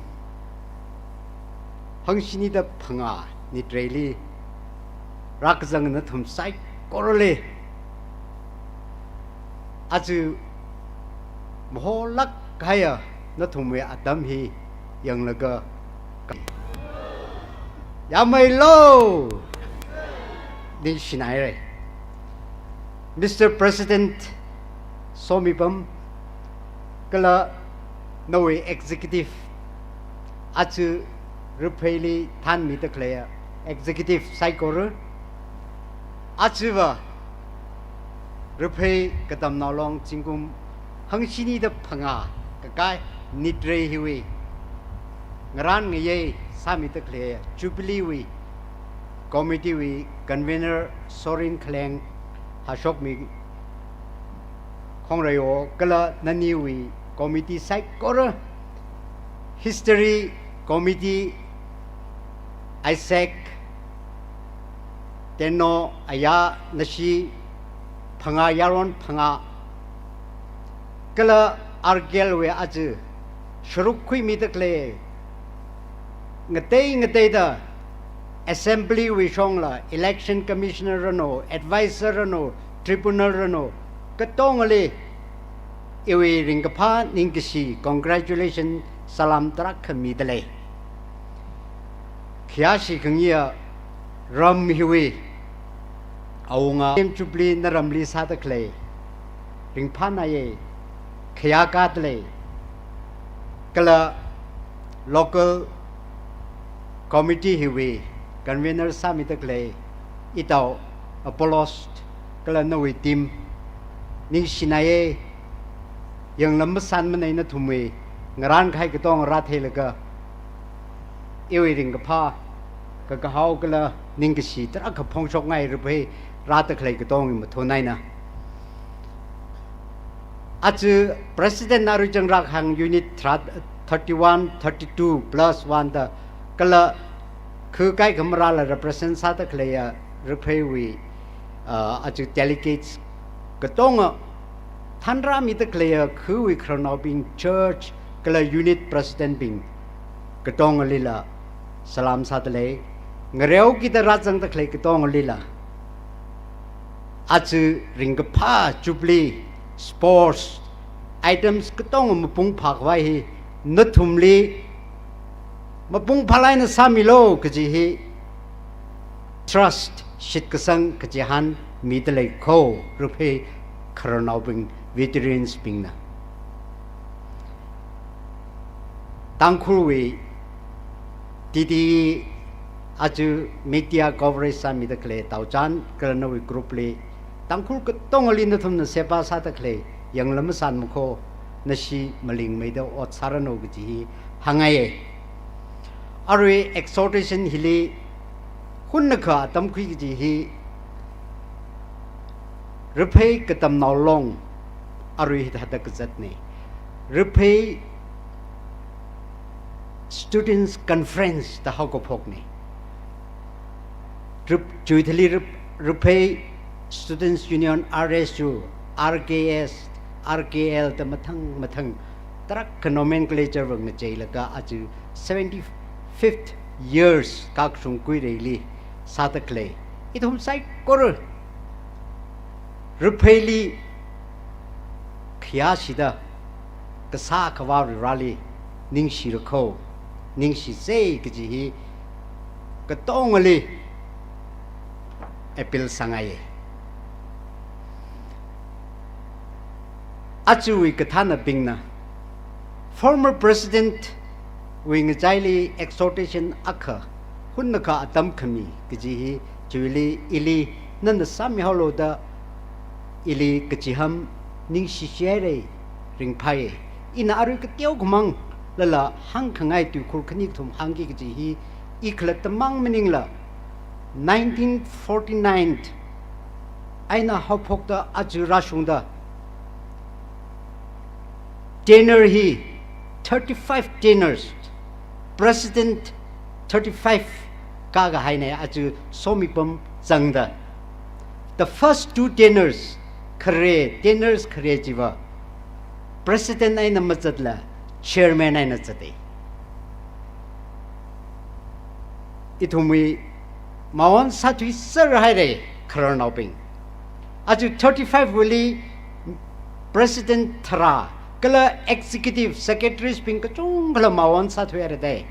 hangshini da phangā nitreili rākazang nathum saikorali, aja maholāk kahaiya nathumwui atam hi yanglaga, yāmeilu, ningshināhaira. Mister President Somipam, kala nawui executive, aja Rapheili thānmida khaleiya executive saikora, ajava Raphei Katamnao Long zingkum hangshini da phangā kakai nitre hiwui ngarān ngayei sāmida khaleiya Jubilee wui committee wui convener Sorin Khaleng, hāshokmi Khongreiwo, kala naniwui committee saikora, History Committee, Isaac, Teno, aya nashi phangā, yaron phangā, kala R K L wui aja sharuk khuimida khalei ngatei ngateida, Assembly wui shongla, Election Commissioner ranu, Advisor ranu, Tribunal ranu, katongali iwui ringkaphā ningkashi, congratulation, salam tarākha mida lei. Khayāshi khangayiya ram hiwui awunga Jubilee naramli sāda khalei ringphānāya, khayākā da lei. Kala local committee hiwui convener sāmida khalei itao Apollos kala nawui team, ningshināya, yanglam masānmanei nathumwui ngarān kahai katonga rātheilaga, iwui ringkaphā, kakahao kala ningkashi tarākha phongshokngai Raphei rāda khalei katonga mathun eina. Aja President na aruichang rākahāng unit thirty, thirty-one, thirty-two plus one da kala kha kaikha marāla represent sāda khaleiya Rapheiwui, ah, aja delegates katonga, thānrāmida khaleiya khawui khararnaobing, church kala unit president bing katongalila salam sāda lei. Ngareokida rāzangda khalei katongalila, aja ringkaphā Jubilee sports items katonga mapung phākhavai hi nathumli mapung phālāk eina sāmilu kaji hi trust, shitkasang kachihān mida lei kho, Raphei khararnaobing, veterans bingna. Tangkhulwui T T E aja media coverage sāmida khalei Taochan kala nawui group li, Tangkhul katongali nathumna seba sāda khalei yanglam masānmakho, nashi malingmeida ot sāranu kaji hi hāngngaiya. Arui exhortation hili hunnakha atam khui kaji hi Raphei Katamnao Long arui hithāda kazatna. Raphei Students Conference da haokaphokna. Rap-, chuithali Rap-, Raphei Students Union, R S U, R K S, R K L da mathang mathang tarākha nomenclature va ngacheilaga aja seventy-fifth years kakashung Kuireili sāda khalei. Ithum saikora Rapheili khayāshida kasā Akhava Varivarāli ningshira kho, ningshisa kaji hi katongali appeal sāngai. Ajawui kathānabingna former President wui ngachaili exhortation akha, hunnakha atam khami kaji hi, chiwuili ili nana sāmihaolu da ili kachiham ningshishi haira, ringphāya. Ina arui kateokha manglala hāngkhangai tuikhur khani kathum hāngki kaji hi i khalatta mang maningla, nineteen forty-nine eina haophokta aja rāshungda tenure hi thirty-five tenures, President thirty-five kākahaina, aja somipam zangda. The first two tenures, khare, tenures khare chiva President eina mazatla, Chairman eina zata. Ithumwui maon sāthuiser haira khararnaobing. Aja thirty-five wuili President tharā kala Executive Secretaries bing kachungkhala maon sāthuihaira dai.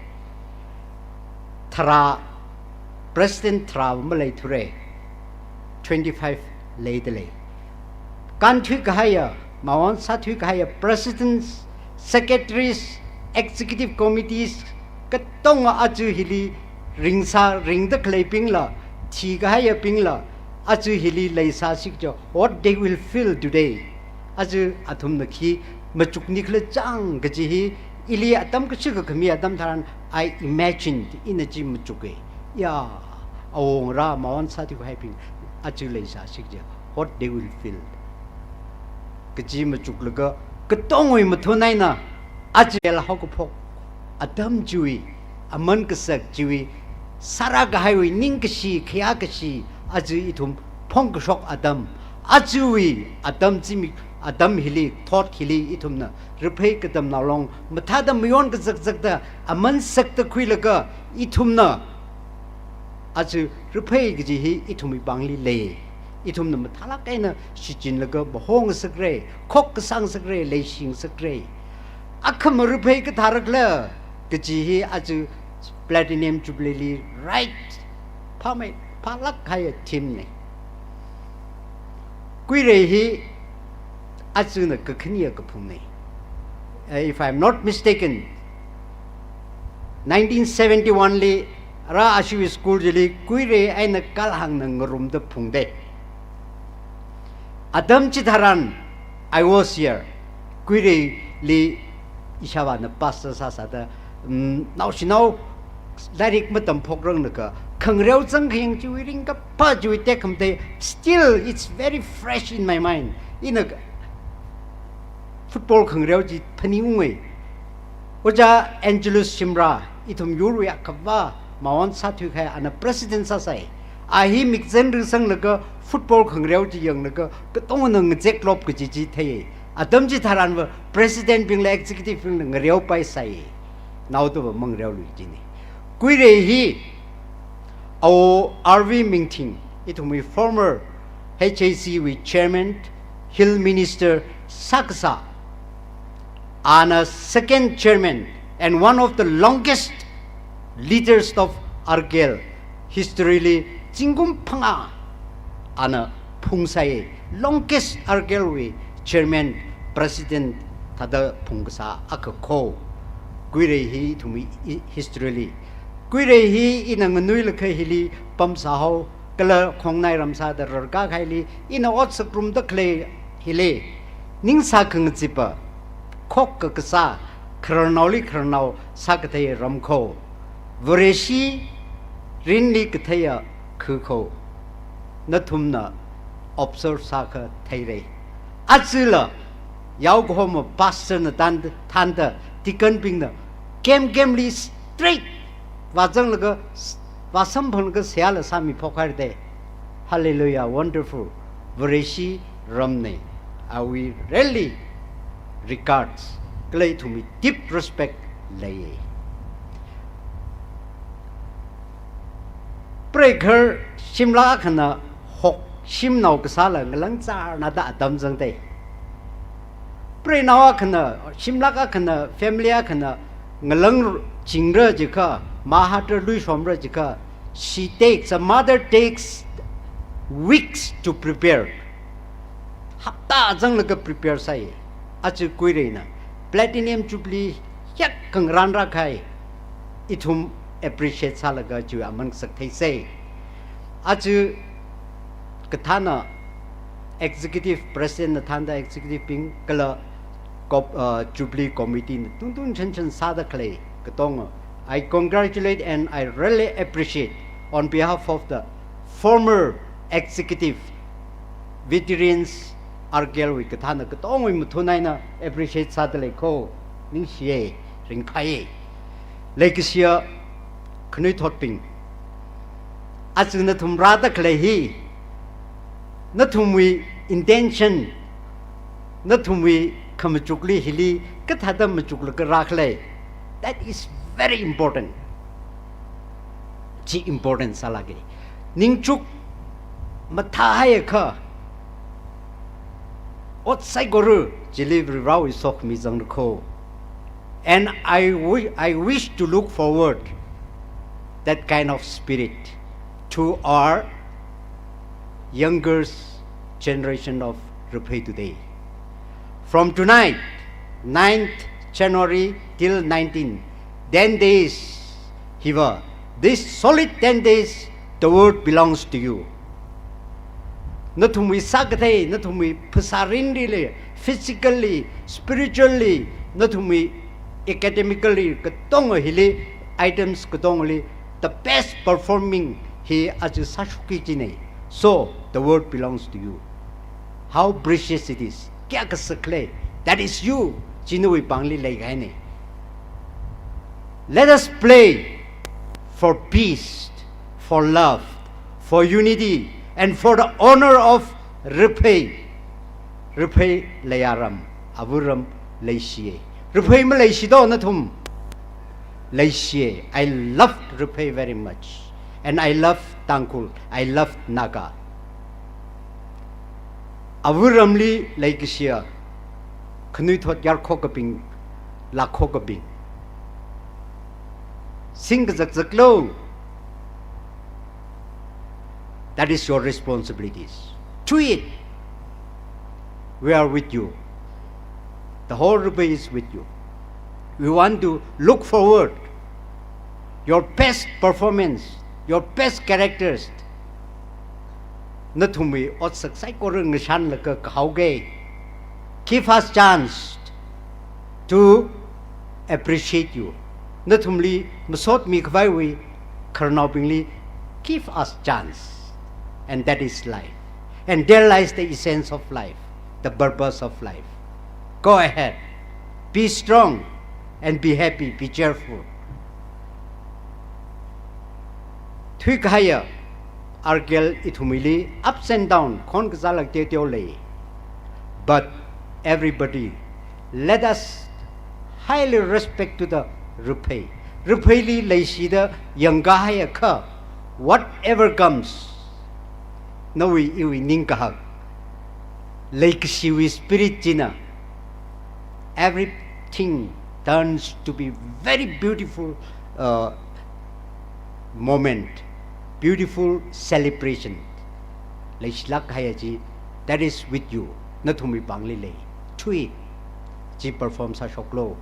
Tharā, President tharā maleithura, twenty-five leidalei. Kānthuikahaiya, maon sāthuikahaiya Presidents, Secretaries, Executive Committees katonga aja hili ringsā ringda khaleibingla, thikahaiyabingla, aja hili leisāsi kaja, what they will feel today. Aja athumna khi machukni khala chang kaji hi, ili atam kashika khami atam tharan, I imagined, ina chi machuka. Ya, awongarā maon sāthuikahaibing aja leisāsi kaja, what they will feel kaji machuklaga, katongwui mathun eina aja haokaphok atam chiwui, aman kasak chiwui, sārākahaiwui ningkashi, khayākashi, aja ithum phongkashok atam, ajawui atam zimik, atam hili, thot hili ithumna Raphei Katamnao Long mathāda mayon kazakzakda aman sakta khuilaga ithumna aja Raphei kaji hi ithumwui pāngli lei. Ithumna mathālāk eina shichinlaga mahongasakra, khokkasāngasakra, leishingasakra. Akhama Raphei kathārakhala kaji hi aja Platinum Jubilee li right phāmei, phālāk kahaiya theme na. Kuirei hi ajana kakhane kaphungna. Eh, if I'm not mistaken, nineteen seventy-one li rā ashiwui school chili Kuirei eina kalhāngna ngarumda phungda. Atam chitharan, I was here. Kuireili ishāvāna pastor sāsāda, mm, naoshinao lairik matamphokranglakha, khangareo zangkhayang chiwui ringkaphā chiwui tekhamatei, still it's very fresh in my mind. Ina football khangareo chi phaningunga. Ojā Angelus Shimrah, ithum yurwui Akhava maon sāthuikahai, ana president sāsai. A hi mikzan ringsanglakha football khangareo chi yanglaga katongana ngazeklop kaji chi thei. Atam chitharanva president bingla executive bingla ngareopaisai. Naotuva mangareolui jina. Kuirei hi awo R V Mingthing, ithumwui former H A C wui chairman, Hill Minister sākasā, ana second chairman and one of the longest leaders of R K L history li zingkum phangā ana phungsai, longest R K L wui chairman, president thāda phungkasā akha kho. Kuirei hi ithumwui i-, history li. Kuirei hi ina nganuilakha hili pamsāhao, kala khongnai ramsāda rarkākahaili, ina ot sāngarumda khalei hili, ningsā khangazipa, khokkha kasā, khararnaoli khararnao sākathei ram kho. Vareshi rinli katheiya khu kho. Nathumna observe sākha theira. Ajala Yaokahoma pastor na tan, thānda deacon bingna camp camp li straight vāzanglaga, vāsamphanglaga seihāla sāmi phokhaira de. Hallelujah, wonderful. Vareshi ramne. I will really regards. Kala ithumwui deep respect lei. Preikhar shimlak akhana hok shimnao kasāla ngalang chārna da atam zangde. Preinao akhana, shimlak akhana, family akhana ngalang chingra jikha, mahatra luishomra jikha, she takes, a mother takes weeks to prepare. Hapta zanglaga prepare sāi. Aja kuireina platinum jubilee yak kangrānra khai. Ithum appreciate sālaga chiwui aman kasak theisai. Aja kathāna executive president na thānda executive bing kala cop-, uh, jubilee committee na tungtung chanchan sāda khalei katonga, I congratulate and I really appreciate on behalf of the former executive veterans R K L wui kathāna katongawui mathun eina appreciate sāda lei ko. Ningshiye, ringphāye. Leikashiya khanuithotbing, aja nathum rāda khalei hi, nathumwui intention, nathumwui khamachukli hili kathāda machuklaga rākhala, that is very important. Chi important sālāke. Ningchuk mathāhaiakha, ot saikora chili Varivarāwui sokhami zangda ko. And I wi-, I wish to look forward that kind of spirit to our younger generation of Raphei today. From tonight, ninth January till nineteen, ten days, hiva, this solid ten days, the world belongs to you. Nathumwui sākathei, nathumwui phasā rinrili, physically, spiritually, nathumwui academically, katonga hili, items katongali, the best performing hi aja sāshokki jinei. So, the world belongs to you. How precious it is. Kayākha saklei. That is you. Chi nawui pāngli leikahainei. Let us play for peace, for love, for unity, and for the honor of Raphei. Raphei leiya ram, āva ram leishiye. Raphei maleishido nathum? Leishiye. I loved Raphei very much. And I love Tangkhul. I love Naga. Āva ramli leikashiya khanuithot yarkhokabing, lakhokabing, singkazakzaklu. That is your responsibilities. Do it. We are with you. The whole Raphei is with you. We want to look forward your best performance, your best characters. Nathumwui otsak saikora ngashanlaga kahaoke. Give us chance to appreciate you. Nathumli masotmi khavaiwui khararnaobingli give us chance. And that is life. And there lies the essence of life, the purpose of life. Go ahead. Be strong and be happy, be cheerful. Thuikahaiya R K L ithumwuili ups and down, khon kazālak teoteo lei. But everybody, let us highly respect to the Raphei. Rapheili leishida yangkahaiakha, whatever comes, nawui iwui ningkahak, leikashiwui spirit china, everything turns to be very beautiful, uh, moment, beautiful celebration. Leishilak kahaiya chi, that is with you. Nathumwui pāngli lei. Thui, chi perform sāshoklu.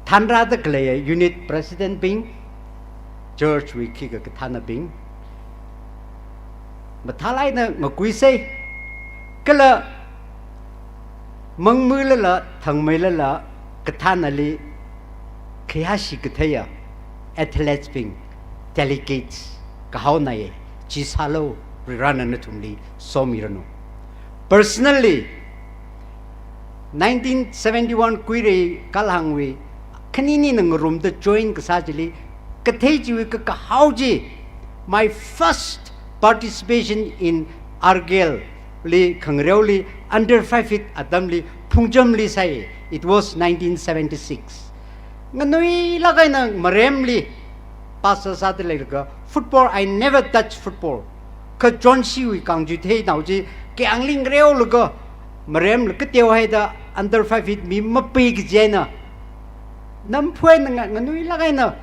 Thānrāda khaleiya unit president bing, church wui khikha kathānabing, mathālāk eina ngakuisei. Kala mangmulala, thangmeilala, kathānali khayāshi katheiya athletes bing, delegates, kahaonai, chi sālu, Varivarāna nathumli somiranu. Personally, nineteen seventy-one Kuirei kalhāngwui khaninina ngarumda join kasā chili, kathei chiwui kakahao chi, my first participation in R K L li, khangareoli under five feet atamli Phungchamli sāi. It was nineteen seventy-six. Nganuilāk eina maremli pastor sāda leilaga, football, I never touch football. Kha John Shiwui kangchui theinao chi kayāngli ngareolaga, maremla kateohaida under five feet mi mapei kaji eina, namphu eina nga-, nganuilāk eina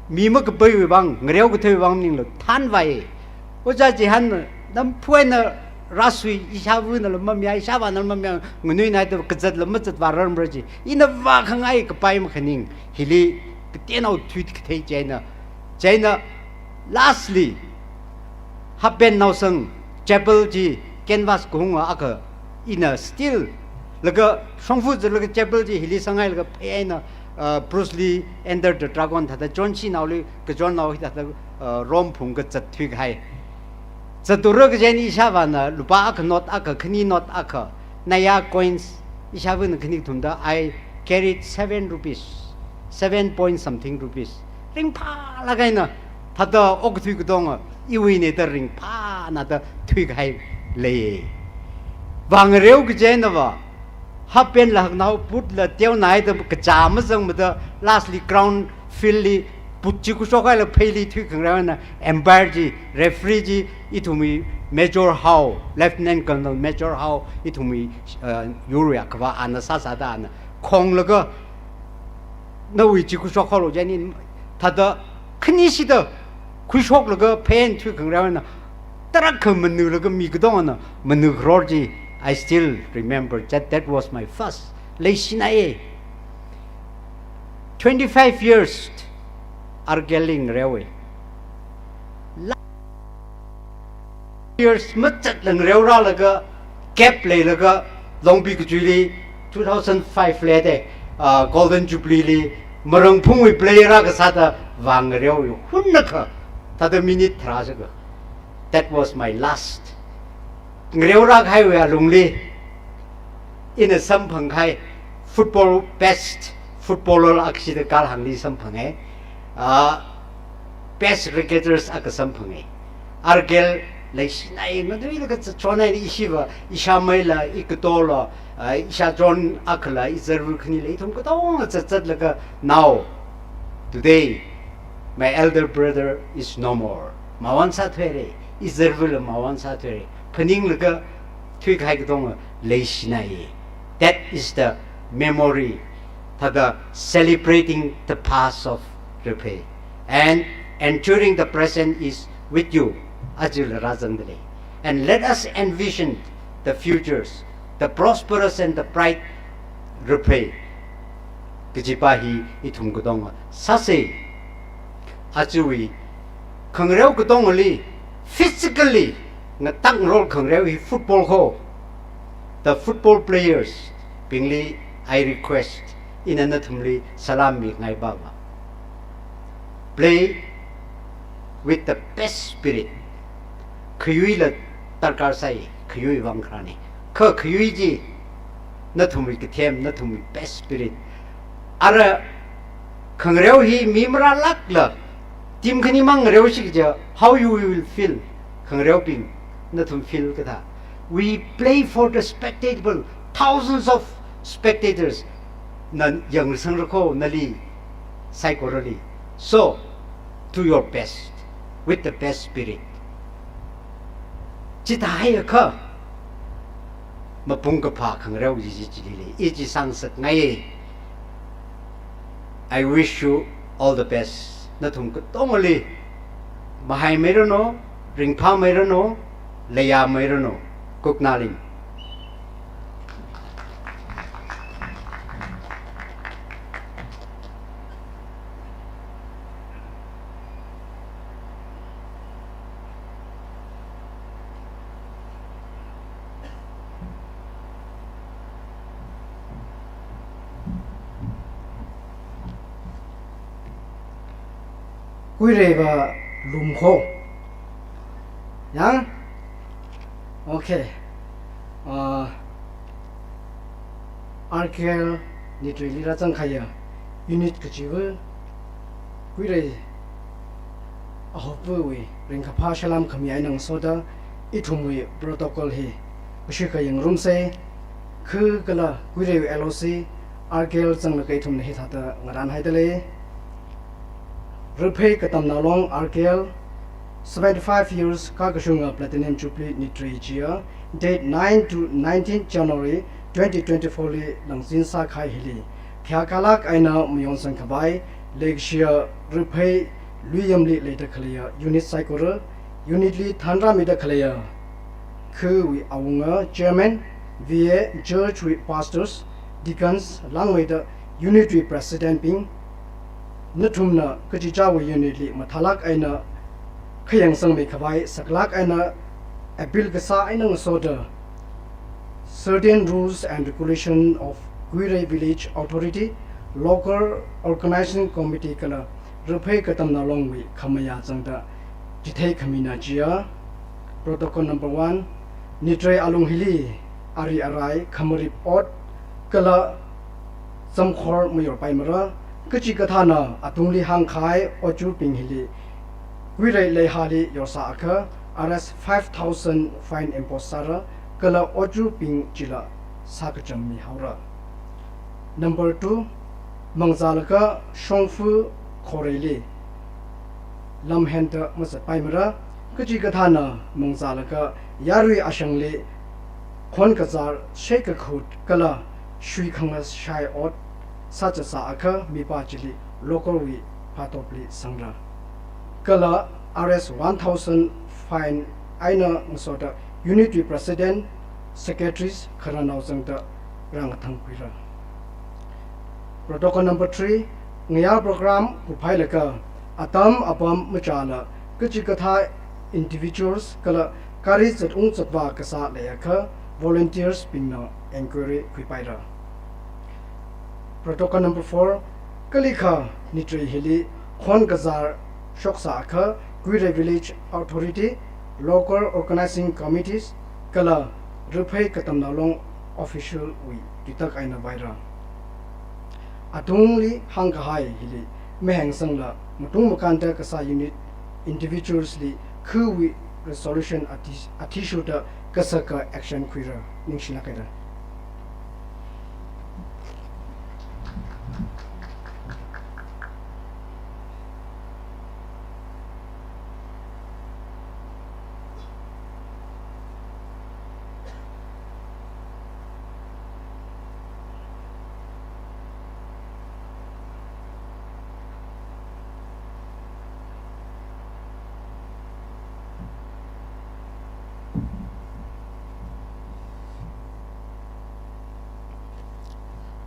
mi makapeiwui vang, ngareo katheiwui vang maningla thanvai. Ojā Chihanna namphu eina rāsui, ishāvānala mamya, ishāvānala mamya, nganuina haida kazatla mazatvārarmara ji. Ina vākhangai kapai makhaning, hili kateonao thuikathei chieina. Chieina lastly, Happen Naosang chapel chi canvas kahunga akha ina still laga shongfa zatlaga chapel chi hili sanghailaga phei eina, uh, Bruce Lee Enter the Dragon thāda John Shinaoli kachonnao hi thāda, uh, Rome phungkha zatthuikahai. Zathaora kaji eina ishāvāna lupā akha note akha, khani note akha, naya coins, ishāvāna khani kathumda, I carried seven rupees, seven point something rupees. Ringphālāk eina thāda okathui katonga iwuina da ringphāna da thuikahai lei. Vāngareo kaji einava, half pant la haknao, boot la teonaida kachā mazangmada, lastly ground field li boot chi khuishokhailaga pheili thuikhangareo eina umpire chi, referee chi, ithumwui Major Hao, Lieutenant Colonel Major Hao, ithumwui, uh, yurwui akhavā ana sāsāda ana khonglaga, nawui chi khuishokhaolu jini thāda khanishida khuishoklaga phei eina thuikhangareo eina tarākha manulaga mi katongana manukharor chi, I still remember that, that was my first. Leishinaiye. Twenty-five years R K L li ngareowe. Years mazatla ngareorālaga, gap leilaga, Longpi kachuili two thousand five li de, ah, Golden Jubilee li, Marangphungwui player akha sāda vāngareowe, hunnakha, thāda minute tharā sāga. That was my last. Ngareorākahaiwui alungli, ina samphangkahai football best footballer akshida kalhāngli samphange. Ah, best cricketers akha samphange. R K L leishinai nganuilakha zachonai ishiva, ishāmeila, ikatola, ah, ishāchon akhala, izarvul khanila, ithum katonga zatzatlaga now, today, my elder brother is no more. Mavān sāthuire, izarvula mavān sāthuire. Phaninglaga thuikahai katonga leishinai. That is the memory, thāda celebrating the past of Rephei and ensuring the present is with you. Ajala rāzangdalei. And let us envision the futures, the prosperous and the bright Rephei kajipa hi ithum katonga sāse. Ajawui khangareo katongali, physically ngatakngarol khangareo hi football kho. The football players bingli I request, ina nathumli salam mingaipava. Play with the best spirit. Khayuila darkar sai, khayui vang kharāne. Kha khayui chi nathumwui kathem, nathumwui best spirit. Ara khangareo hi mi marālākla, team khanimang ngareoshi kaja, how you will feel, khangareobing, nathum feel kathā. We play for the spectacle, thousands of spectators na yangsangra kho nali saikorali. So, do your best, with the best spirit. Chithāhaiakha, mapung kaphā khangareo chi chi chililei, i chi sāngasakngaiye. I wish you all the best. Nathum katongali mahaimeiranu, ringphāmeiranu, leiyāmeiranu. Kuknaling. Kuireiva lumkho. Yang? Okay. Ah, R K L Nitrei li rāzangkahaiya unit kachiva Kuirei ahupuwui ringkaphā salam khami eina ngasoda ithumwui protocol hi kashikha yangrumsa. Kha kala Kuireiwui L O C R K L zanglaga ithumna hithāda ngarānhaida lei. Raphei Katamnao Long R K L seventy-five years kakashunga Platinum Jubilee Nitrei chiya date nine to nineteen January twenty twenty-four li langzin sākahai hili khayākalāk eina mayonsang khavai leikashiya Raphei Luiyamli leida khaleiya unit saikora, unit li thanrāmida khaleiya khawui awunga, chairman, V A, church wui pastors, deacons, langmeida unit wui president bing, nathumna kachichāwui unit li mathālāk eina khayangsangmi khavai saklāk eina appeal kasā eina ngasoda certain rules and regulation of Kuirei Village Authority, Local Organizing Committee kala Raphei Katamnao Long wui khamayā zangda chithei khamina chiya. Protocol number one, Nitrei alung hili ari arai, khamarip ot kala zamkhor mayorpaimara. Kachikathāna atungli hāngkahai otchurbing hili Kuirei leihāli yorsā akha R S five thousand fine impose sāra, kala otchurbing chila sākachangmi haora. Number two, mangzālaga shongfa khoreili lamhenda mazatpaimara. Kachikathāna mangzālaga yarui ashangli khon kazār, shei kakhut kala shui khangashai ot sāchasā akha mipā chili local wui phatopli sangra. Kala R S one thousand fine eina ngasoda unit wui president, secretaries khararnao zangda rāngathangkhuira. Protocol number three, ngayā program kuphailaga atam apam machāla kachikathā individuals kala gari zatung zatvā kasā leiakha volunteers bingna enquiry khuipaira. Protocol number four, kalikha Nitrei hili khon kazār shoksā akha Kuirei Village Authority, Local Organizing Committees kala Raphei Katamnao Long official wui tuitak eina vaira. Atungli hāngkahai hili mahengsangla matung makānda kasā unit individuals li khawui resolution athi-, athishurda kasaka action khuira. Ningshilāk haira.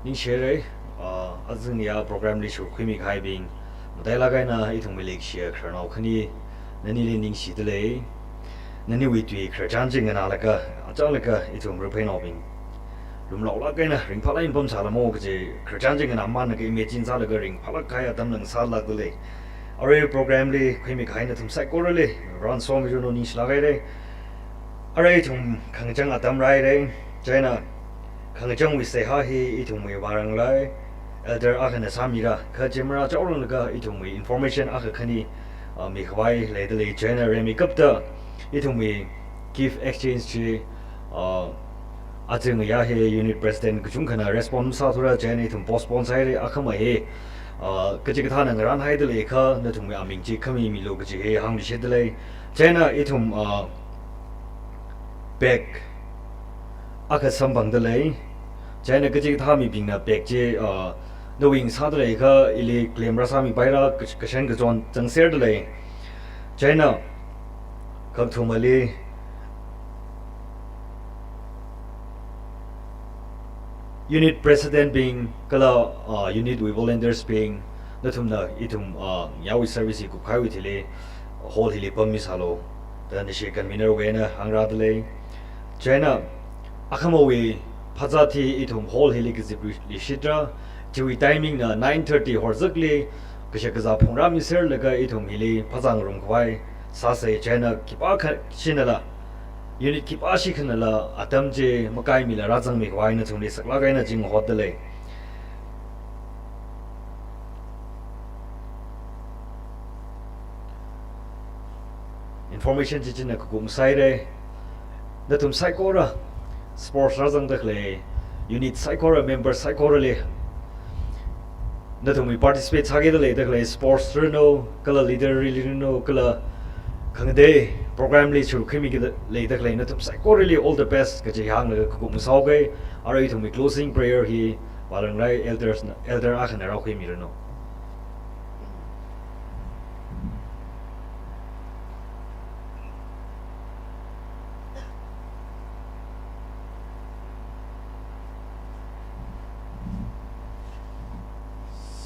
Ningshihaira, ah, azingya program li shurkhuimi kahaibing, matailāk eina ithumwui leikashiya khararnao khani, nanili ningshida lei. Naniwui tui khararchan chi nganālaga, achālaga ithum Rapheinaobing lumlaolāk eina ringphālāk eina pamsālamo kaji khararchan chi nganāmānlaga imagine sālaga ringphālāk kahai atam ngasālākda lei. Arui program li khuimi kahai nathum saikorali, rānsomi junu ningshilāk haira. Arui ithum khangachang atam rāhaira, chieina khangachangwui seihā hi ithumwui vāranglei, elder akhana sāmira, kha chi marāchaoranglaga ithumwui information akha khani, ah, mikhavai leida lei, chieina rimeikapta ithumwui gift exchange chi, ah, azingya hi unit president kachungkhana respond masāthura, chieina ithum postpone sāhaira, akhama hi, ah, kachikathāna ngarānhaida leiakha, nathumwui aming chi khami milu kaji hi hāngluishitda lei. Chieina ithum, ah, bag akha samphangda lei. Chieina kachikathā mibingna bag chi, ah, nawui ngasāda leiakha ili claim rāsāmipaira, kash-, kashan kachon zangserda lei. Chieina kakathumali unit president bing kala, ah, unit wui volunteers bing, nathumna ithum, ah, yāwui service hi kupkahaiwui thili, hall hili pammisālu da nashi convener wui eina hāngrāda lei. Chieina akhamawui phazā thi ithum hall hili kazipluishitra, chiwui timing na nine thirty horzakli kashak kazā phungrāmiserlaga ithum hili phazā ngarumkhavai sāsa, chieina khipākha shinala Unit khipā shikhanala atam chi makaimila rāzangmi khavai nathumli saklāk eina ching hotdalei. Information chi china kakum saire. Nathum saikora sports rāzangda khalei, unit saikora, member saikorali, nathumwui participate sākida leida khalei, sports ranu, kala literary ranu, kala khangatei program li churkhuimi kida leida khalei, nathum saikorali all the best kaji hānglaga kakum sāoke. Arui ithumwui closing prayer hi Valangrai elders na, elder akhana rākhuimiranu.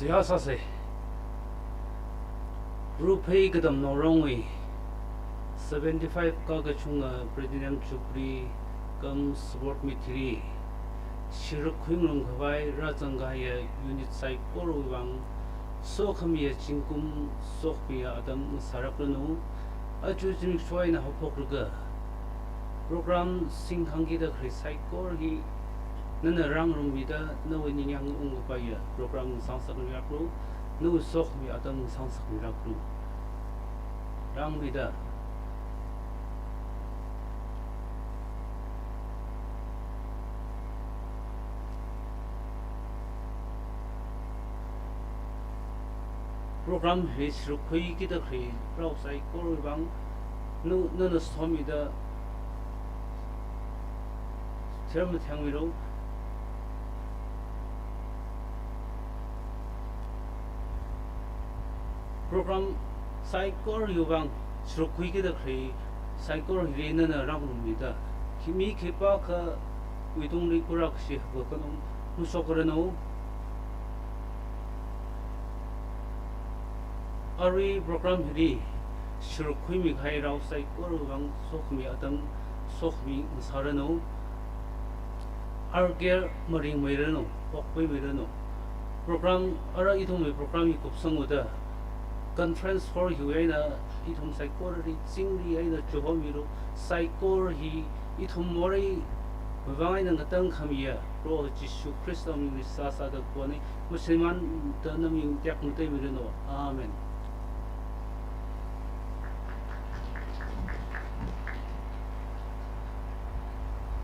Seihā sāse. Ruphei Katamnaorangwui seventy-five kakā chunga Platinum Jubilee cum Sport Meet hili, shiruk khuingarum khavai rāzangkahaiya unit saikorawui vang sokhamiya zingkum sokhamiya atam sārakranu. Aja zimiksho eina haophokraga, program singkhangkida khalei saikora hi nana rāngarummida, nawui ningyāng ungkapaiya program sāngasakmiraklu, nawui sokhami atam sāngasakmiraklu. Rāngarummida. Program hi shiruk khuikida khalei rao saikorawui vang, nu, nana sāmida thermathengmilu. Program saikorawui vang, shiruk khuikida khalei saikora hili nana rāngarummida, khi mi khipākhawui tungli kura kashi hapakhanung mashokranu. Arui program hili shiruk khuimi kahai rao saikorawui vang sokhami atam sokhami ngasāranu. Arker maringmeiranu, okpaimeiranu. Program, ara ithumwui program hi kupsanghaoda, conference hall hiwui eina ithum saikorali chingri eina chihommilu. Saikora hi ithum moreiwui vang eina ngatangkhamiya Proho Jishu Khristawui mingli sāsāda khuihaowa. Mashimānda nawui ming tekmateimiranu. Amen.